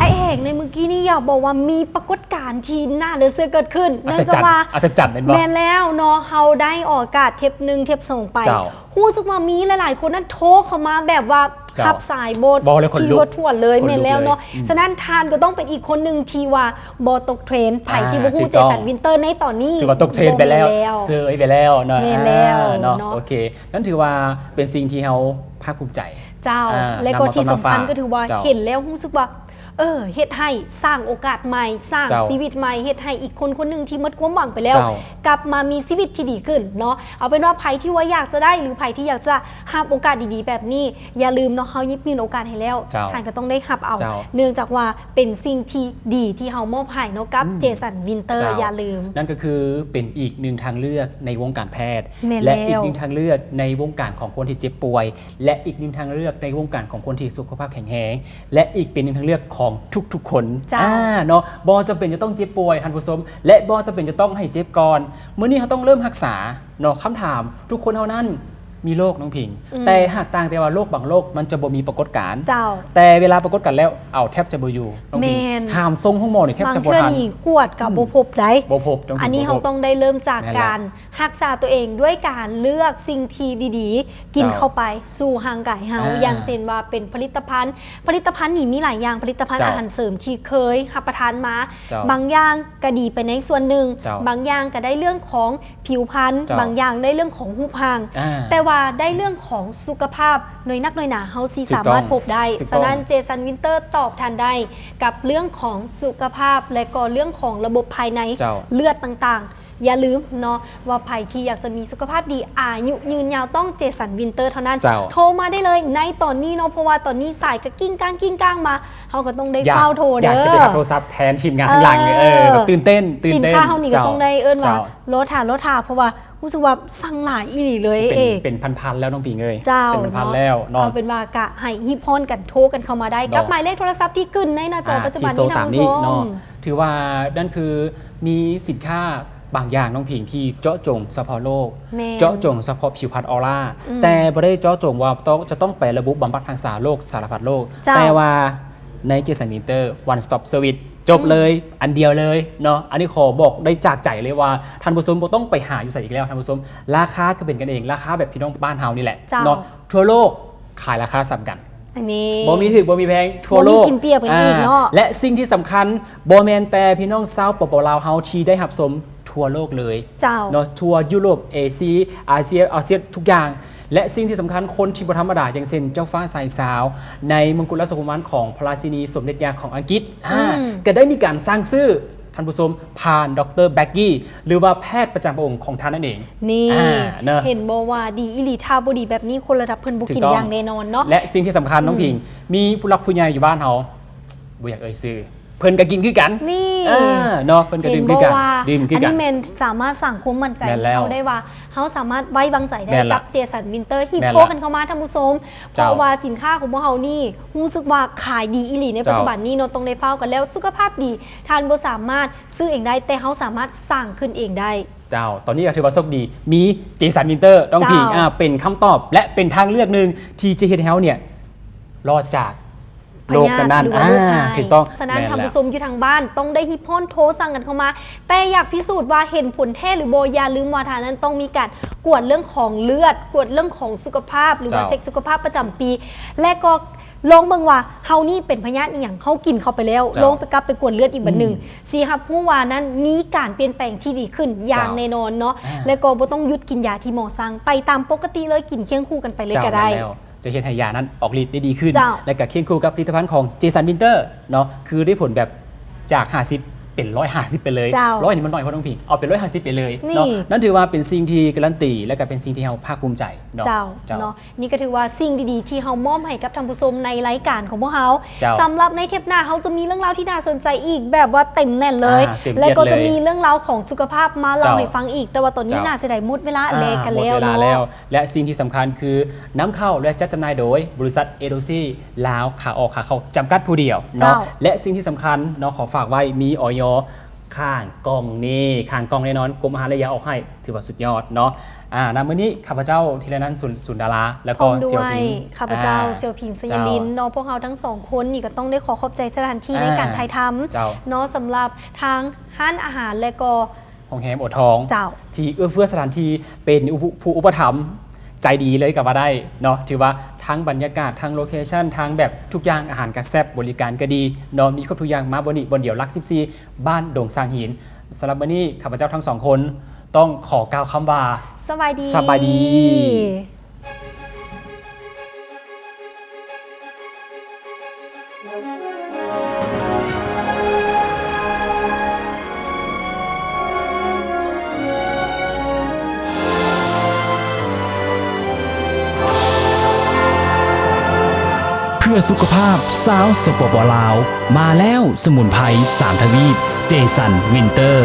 ອ້າຍເອກ, ໃນມື້ກີ້ນີ້ຢາກບອກວ່າມີປາກົດການທີ່ໜ້າເຫຼືອເຊື່ອເກີດຂຶ້ນ. ອັດສະຈັນ, ເນື່ອງຈາກວ່າ ອັດສະຈັນແມ່ນບໍ່? ແມ່ນແລ້ວເນາະ, ເຮົາໄດ້ອອກອາກາດເທບໜຶ່ງ ເທບສອງໄປ. ເຈົ້າ. ຮູ້ສຶກວ່າມີຫຼາຍໆຄົນນັ້ນໂທເຂົ້າມາແບບວ່າ ເຈົ້າ ຮັບສາຍບໍ່ ບອກແລ້ວຂົນລຸກ ທີ່ບໍ່ຖ້ວນເລີຍ. ຂນລຸກເລີຍ. ແມ່ນແລ້ວເນາະ. ອືມ. ສະນັ້ນທ່ານກໍຕ້ອງເປັນອີກຄົນໜຶ່ງທີ່ວ່າບໍ່ຕົກເທຣນ. ໃຜ ອ່າ ທີ່ບໍ່ຮູ້ ຖືກຕ້ອງ ເຈສັນວິນເຕີໃນຕອນນີ້ ຖືວ່າຕົກເທຣນໄປແລ້ວ ບໍ່ແມ່ນແລ້ວ. ເຊີຍໄປແລ້ວເນາະ. ແມ່ນແລ້ວ ອ່າ ເນາະ ເນາະ. ໂອເຄ ນັ້ນຖືວ່າເປັນສິ່ງທີ່ເຮົາພາກພູມໃຈ. ເຈົ້າ. ອ່າ ແລະກໍທີ່ສຳຄັນ ນຳມາ ກໍຖືວ່າ ເຈົ້າ ເຫັນແລ້ວຮູ້ສຶກວ່າ ເອີ ເຮັດໃຫ້ສ້າງໂອກາດໃໝ່, ສ້າງ ເຈົ້າ ຊີວິດໃໝ່, ເຮັດໃຫ້ອີກຄົນຄົນໜຶ່ງທີ່ໝົດຄວາມຫວັງໄປແລ້ວ ເຈົ້າ ກັບມາມີຊີວິດທີ່ດີຂຶ້ນເນາະ. ເອົາເປັນວ່າໃຜທີ່ວ່າຢາກຈະໄດ້ ຫຼື ໃຜທີ່ຢາກຈະຮັບໂອກາດດີໆແບບນີ້ ຢ່າລືມເນາະ, ເຮົາຍິບຍື່ນໂອກາດໃຫ້ແລ້ວ. ເຈົ້າ. ທ່ານກໍຕ້ອງໄດ້ຮັບເອົາ. ເຈົ້າ. ເນື່ອງຈາກວ່າເປັນສິ່ງທີ່ດີທີ່ເຮົາມອບໃຫ້ເນາະ ກັບ ອືມ ເຈສັນວິນເຕີ. ເຈົ້າ. ຢ່າລືມ. ນັ້ນກໍຄືເປັນອີກໜຶ່ງທາງເລືອກໃນວົງການແພດ ແມ່ນແລ້ວ ແລະ ອີກໜຶ່ງທາງເລືອກໃນວົງການຂອງຄົນທີ່ເຈັບປ່ວຍ ແລະ ອີກໜຶ່ງທາງເລືອກໃນວົງການຂອງຄົນທີ່ສຸຂະພາບແຂງແຮງ ແລະ ອີກເປັນໜຶ່ງທາງເລືອກຂອງທຸກໆຄົນ. ເຈົ້າ. ອ່າ ເນາະ, ບໍ່ຈຳເປັນຈະຕ້ອງເຈັບປ່ວຍ ທ່ານຜູ້ຊົມ ແລະ ບໍ່ຈຳເປັນຈະຕ້ອງໃຫ້ເຈັບກ່ອນ. ມື້ນີ້ເຮົາຕ້ອງເລີ່ມຮັກສາເນາະ. ຄຳຖາມ, ທຸກຄົນເຮົານັ້ນ ມີໂລກນ້ອງຜິງ ອືມ ແຕ່ຫາກຕ່າງແຕ່ວ່າໂລກບາງໂລກມັນຈະບໍ່ມີປາກົດການ ເຈົ້າ ແຕ່ເວລາປາກົດການແລ້ວເອົາແທບຈະບໍ່ຢູ່ນ້ອງຜິງ ແມ່ນ ຫາມສົ່ງໂຮງໝໍນີ້ແທບຈະບໍ່ທັນ ບາງເທື່ອນີ້ກວດກໍບໍ່ພົບໄດ້ ອືມ ບໍ່ພົບນ້ອງຜິງ ອັນນີ້ເຮົາຕ້ອງໄດ້ເລີ່ມຈາກ ແມ່ນແລ້ວ ການຮັກສາຕົວເອງດ້ວຍການເລືອກສິ່ງທີ່ດີໆ ກິນ ເຈົ້າ ເຂົ້າໄປສູ່ຮ່າງກາຍເຮົາ ອ່າ ຢ່າງເຊັ່ນວ່າເປັນຜະລິດຕະພັນ ຜະລິດຕະພັນນີ້ມີຫຼາຍຢ່າງ ຜະລິດຕະພັນ ເຈົ້າ ອາຫານເສີມທີ່ເຄີຍຮັບປະທານມາ ເຈົ້າ ບາງຢ່າງກໍດີໄປໃນສ່ວນໜຶ່ງ ເຈົ້າ ບາງຢ່າງກໍໄດ້ເລື່ອງຂອງຜິວພັນ ເຈົ້າ ບາງຢ່າງໄດ້ເລື່ອງຂອງຮູບຮ່າງ ອ່າ ແຕ່ວ່າໄດ້ເລື່ອງຂອງສຸຂະພາບໜ້ອຍນັກໜ້ອຍໜາເຮົາຊິ ຖືກຕ້ອງ ສາມາດພົບໄດ້ ຖືກຕ້ອງ ສະນັ້ນ ເຈສັນ ວິນເຕີ ຕອບທ່ານໄດ້ກັບເລື່ອງຂອງສຸຂະພາບ ແລະກໍເລື່ອງຂອງລະບົບພາຍໃນ ເຈົ້າ ເລືອດຕ່າງໆ ຢ່າລືມເນາະ ວ່າໃຜທີ່ຢາກຈະມີສຸຂະພາບດີ ອາຍຸຍືນຍາວ ຕ້ອງເຈສັນ ວິນເຕີ ເທົ່ານັ້ນ ເຈົ້າ ໂທມາໄດ້ເລີຍໃນຕອນນີ້ເນາະ ເພາະວ່າຕອນນີ້ສາຍກໍກິ້ງກ້າງ ກິ້ງກ້າງມາ ເຮົາກໍຕ້ອງໄດ້ ຢາກ ຟ້າວໂທເດີ ຢາກຈະໄປຮັບໂທລະສັບແທນທີມງານ ເອີ ທາງຫຼັງ ເອີ ແບບຕື່ນເຕັ້ນ ຕື່ນເຕັ້ນ ສິນຄ້າເຮົານີ້ກໍຕ້ອງໄດ້ເອີ້ນວ່າ ເຈົ້າ ລໍຖ້າ ລໍຖ້າ ເພາະວ່າຮູ້ສຶກວ່າສັ່ງຫຼາຍອີ່ຫຼີເລີຍ ເປັນ ເອ ເປັນພັນໆແລ້ວນ້ອງຜິງເອີຍ ເຈົ້າ ເປັນພັນໆແລ້ວເນາະ ເນາະ ເອົາເປັນວ່າກະໃຫ້ຮີບຮ້ອນກັນໂທກັນເຂົ້າມາໄດ້ ເນາະ ກັບໝາຍເລກໂທລະສັບທີ່ຂຶ້ນໃນໜ້າຈໍ ອ່າ ປັດຈຸບັນນີ້ ທ່ານຜູ້ຊົມ ທີ່ໂຊຕາມນີ້ເນາະ ຖືວ່ານັ້ນຄືມີສິນຄ້າບາງຢ່າງນ້ອງຜິງທີ່ເຈາະຈົງສະເພາະໂລກ ແມ່ນ ເຈາະຈົງສະເພາະຜິວພັນອອລາ ອືມ ແຕ່ບໍ່ໄດ້ເຈາະຈົງວ່າຕ້ອງ ຈະຕ້ອງໄປລະບົບບຳບັດຮັກສາໂລກສາລະພັດໂລກ ເຈົ້າ ແຕ່ວ່າໃນ Jason Winter One Stop Service ຈົບເລີຍ ອືມ ອັນດຽວເລີຍເນາະ ອັນນີ້ຂໍບອກໄດ້ຈາກໃຈເລີຍວ່າ ທ່ານຜູ້ຊົມບໍ່ຕ້ອງໄປຫາຢູ່ໃສອີກແລ້ວ ທ່ານຜູ້ຊົມ ລາຄາກໍເປັນກັນເອງ ລາຄາແບບພີ່ນ້ອງບ້ານເຮົານີ້ແຫຼະ ເຈົ້າ ເນາະ ທົ່ວໂລກຂາຍລາຄາສ່ຳກັນ ອັນນີ້ ບໍ່ມີຖືກບໍ່ມີແພງ ທົ່ວໂລກ ບໍ່ມີກິນປຽບກັນອີກເນາະ ອ່າ ແລະສິ່ງທີ່ສຳຄັນ ບໍ່ແມ່ນແຕ່ພີ່ນ້ອງຊາວ ປປ ລາວ ເຮົາທີ່ໄດ້ຮັບຊົມທົ່ວໂລກເລີຍ ເຈົ້າ ເນາະ ທົ່ວຢູໂຣບ ເອເຊຍ ອາຊຽນ ອາຊຽນ ທຸກຢ່າງ ແລະສິ່ງທີ່ສຳຄັນ ຄົນທີ່ບໍ່ທຳມະດາ ຢ່າງເຊັ່ນ ເຈົ້າຟ້າຊາຍຊາວ ໃນມົງກຸດລາຊະວົງວານຂອງພະລາຊິນີສົມເດັດຍາຂອງອັງກິດ ອືມ ອ່າ ກໍໄດ້ມີການສ້າງຊື່ ທ່ານຜູ້ຊົມ ຜ່ານ ດຣ ແບັກກີ ຫຼືວ່າແພດປະຈຳພະອົງຂອງທ່ານນັ້ນເອງ ນີ້ ອ່າ ເນາະ ເຫັນບໍ່ວ່າດີອີ່ຫຼີ ຖ້າບໍ່ດີແບບນີ້ ຄົນລະດັບເພິ່ນບໍ່ກິນ ຖືກຕ້ອງ ຢ່າງແນ່ນອນເນາະ ແລະສິ່ງທີ່ສຳຄັນ ອືມ ນ້ອງຜິງ ມີຜູ້ຫຼັກຜູ້ໃຫຍ່ຢູ່ບ້ານເຮົາ ບໍ່ຢາກເອີ່ຍຊື່ ເພິ່ນກໍກິນຄືກັນ ນີ້ ເອີ ເນາະ ເພິ່ນກໍດື່ມຄືກັນ ເຫັນບໍ່ວ່າ ດື່ມຄືກັນ ອັນນີ້ແມ່ນສາມາດສ້າງຄວາມໝັ້ນໃຈ ແມ່ນແລ້ວ ໃຫ້ເຮົາໄດ້ວ່າ ເຮົາສາມາດໄວ້ວາງໃຈໄດ້ ແມ່ນລະ ກັບ Jason Winter ທີ່ ແມ່ນລະ ໂທກັນເຂົ້າມາ ທ່ານຜູ້ຊົມ ເຈົ້າ ເພາະວ່າສິນຄ້າຂອງພວກເຮົານີ້ ຮູ້ສຶກວ່າຂາຍດີອີ່ຫຼີໃນ ເຈົ້າ ປັດຈຸບັນນີ້ເນາະ ຕ້ອງໄດ້ຟ້າວກັນແລ້ວ ສຸຂະພາບດີ ທ່ານບໍ່ສາມາດຊື້ເອງໄດ້ ແຕ່ເຮົາສາມາດສ້າງຂຶ້ນເອງໄດ້ ເຈົ້າ ຕອນນີ້ກໍຖືວ່າໂຊກດີ ມີ Jason Winter ນ້ອງຜິງ ເຈົ້າ ອ່າ ເປັນຄຳຕອບ ແລະເປັນທາງເລືອກໜຶ່ງທີ່ຈະເຮັດໃຫ້ເຮົາເນຍລອດຈາກ ໂລກນັ້ນໆ ພະຍາດ ຫຼືວ່າໂລກຮ້າຍ ອ່າ ຖືກຕ້ອງ ສະນັ້ນ ແມ່ນແລ້ວ ທ່ານຜູ້ຊົມຢູ່ທາງບ້ານຕ້ອງໄດ້ຮີບຮ້ອນໂທສັ່ງກັນເຂົ້າມາ ແຕ່ຢາກພິສູດວ່າເຫັນຜົນແທ້ຫຼືບໍ່ ຢ່າລືມວ່າທ່ານນັ້ນຕ້ອງມີການກວດເລື່ອງຂອງເລືອດ ກວດເລື່ອງຂອງສຸຂະພາບ ຫຼືວ່າ ເຈົ້າ ເຊັກສຸຂະພາບປະຈຳປີ ແລະກໍລອງເບິ່ງວ່າເຮົານີ້ເປັນພະຍາດອີ່ຫຍັງ ເຮົາກິນເຂົ້າໄປແລ້ວ ເຈົ້າ ລອງໄປກັບໄປກວດເລືອດອີກບັດໜຶ່ງ ອືມ ຊິຮັບຮູ້ວ່ານັ້ນມີການປ່ຽນແປງທີ່ດີຂຶ້ນຢ່າງ ເຈົ້າ ແນ່ນອນເນາະ ອ່າ ແລະກໍບໍ່ຕ້ອງຢຸດກິນຢາທີ່ໝໍສັ່ງ ໄປຕາມປົກກະຕິເລີຍ ກິນຄຽງຄູ່ກັນໄປເລີຍ ເຈົ້າ ກໍໄດ້ ແມ່ນແລ້ວ ຈະເຮັດໃຫ້ຢານັ້ນອອກລິດໄດ້ດີຂຶ້ນ ເຈົ້າ ແລະກະຄຽງຄູ່ກັບຜະລິດຕະພັນຂອງ Jason Winter ເນາະ ຄືໄດ້ຜົນແບບຈາກຫ້າສິບເປັນຮ້ອຍຫ້າສິບໄປເລີຍ ເຈົ້າ ຮ້ອຍນີ້ມັນໜ້ອຍໂພດນ້ອງຜິງ ເອົາເປັນຮ້ອຍຫ້າສິບໄປເລີຍເນາະ ນີ້ ນັ້ນຖືວ່າເປັນສິ່ງທີ່ກາຣັນຕີ ແລະກະເປັນສິ່ງທີ່ເຮົາພາກພູມໃຈເນາະ ເຈົ້າ ເຈົ້າ ເນາະ ນີ້ກໍຖືວ່າສິ່ງດີໆທີ່ເຮົາມອບໃຫ້ກັບທ່ານຜູ້ຊົມໃນລາຍການຂອງພວກເຮົາ ເຈົ້າ ສຳລັບໃນເທບໜ້າເຮົາຈະມີເລື່ອງລາວທີ່ໜ້າສົນໃຈອີກແບບວ່າເຕັມແໜ້ນເລີຍ ອ່າ ເຕັມ ແລະກໍຈະມີເລື່ອງລາວຂອງສຸຂະພາບມາເລົ່າ ເຈົ້າ ໃຫ້ຟັງອີກ ແຕ່ວ່າຕອນນີ້ ເຈົ້າ ໜ້າເສຍດາຍໝົດເວລາ ອ່າ ແລກກັນແລ້ວເນາະ ແລະສິ່ງທີ່ສຳຄັນຄື ນຳເຂົ້າ ແລະ ຈັດຈຳໜ່າຍໂດຍ ບໍລິສັດ ເອໂດຊີ ລາວ ຂາອອກຂາເຂົ້າ ຈຳກັດຜູ້ດຽວເນາະ ເຈົ້າ ແລະ ສິ່ງທີ່ສຳຄັນເນາະ ຂໍຝາກໄວ້ ມີ ອອຍ ຂ້າງກ່ອງນີ້ ຂ້າງກ່ອງແນ່ນອນ ກົມອາຫານ ແລະ ຢາອອກໄຫ້ ຖືວ່າສຸດຍອດເນາະ ອ່າ ນຳມື້ນີ້ ຂ້າພະເຈົ້າ ທີລະນັນ ສູນ ສູນດາລາ ແລ້ວກໍ ພ້ອມດ້ວຍ ສ່ຽວຜິງ ຂ້າພະເຈົ້າ ອ່າ ສ່ຽວຜິງ ໄຊຍະລິນ ເຈົ້າ ເນາະ ພວກເຮົາທັງສອງຄົນນີ້ກໍຕ້ອງໄດ້ຂໍຂອບໃຈສະຖານທີ່ ເຈົ້າ ໃນການຖ່າຍທຳ ເຈົ້າ ເນາະ ສຳລັບທາງຮ້ານອາຫານ ແລະ ກໍ ໂຮງແຮມໂອດທອງ ເຈົ້າ ທີ່ເອື້ອເຟື້ອສະຖານທີ່ ເປັນອຸ ຜູ້ອຸປະຖຳໃຈດີເລີຍກໍວ່າໄດ້ເນາະ ຖືວ່າທັງບັນຍາກາດ ທັງໂລເຄຊັນ ທັງແບບທຸກຢ່າງ ອາຫານກໍແຊບ ບໍລິການກໍດີເນາະ ມີຄົບທຸກຢ່າງ ມາບ່ອນນີ້ບ່ອນດຽວ ຫຼັກສິບສີ່ ບ້ານດົງສາງຫີນ ສຳລັບມື້ນີ້ ຂ້າພະເຈົ້າທັງສອງຄົນ ຕ້ອງຂໍກ່າວຄຳວ່າ ສະບາຍດີ ສະບາຍດີ. ເພື່ອສຸຂະພາບຊາວ ສປປ ລາວ ມາແລ້ວ ສະໝຸນໄພສາມທະວີບ Jason Winter.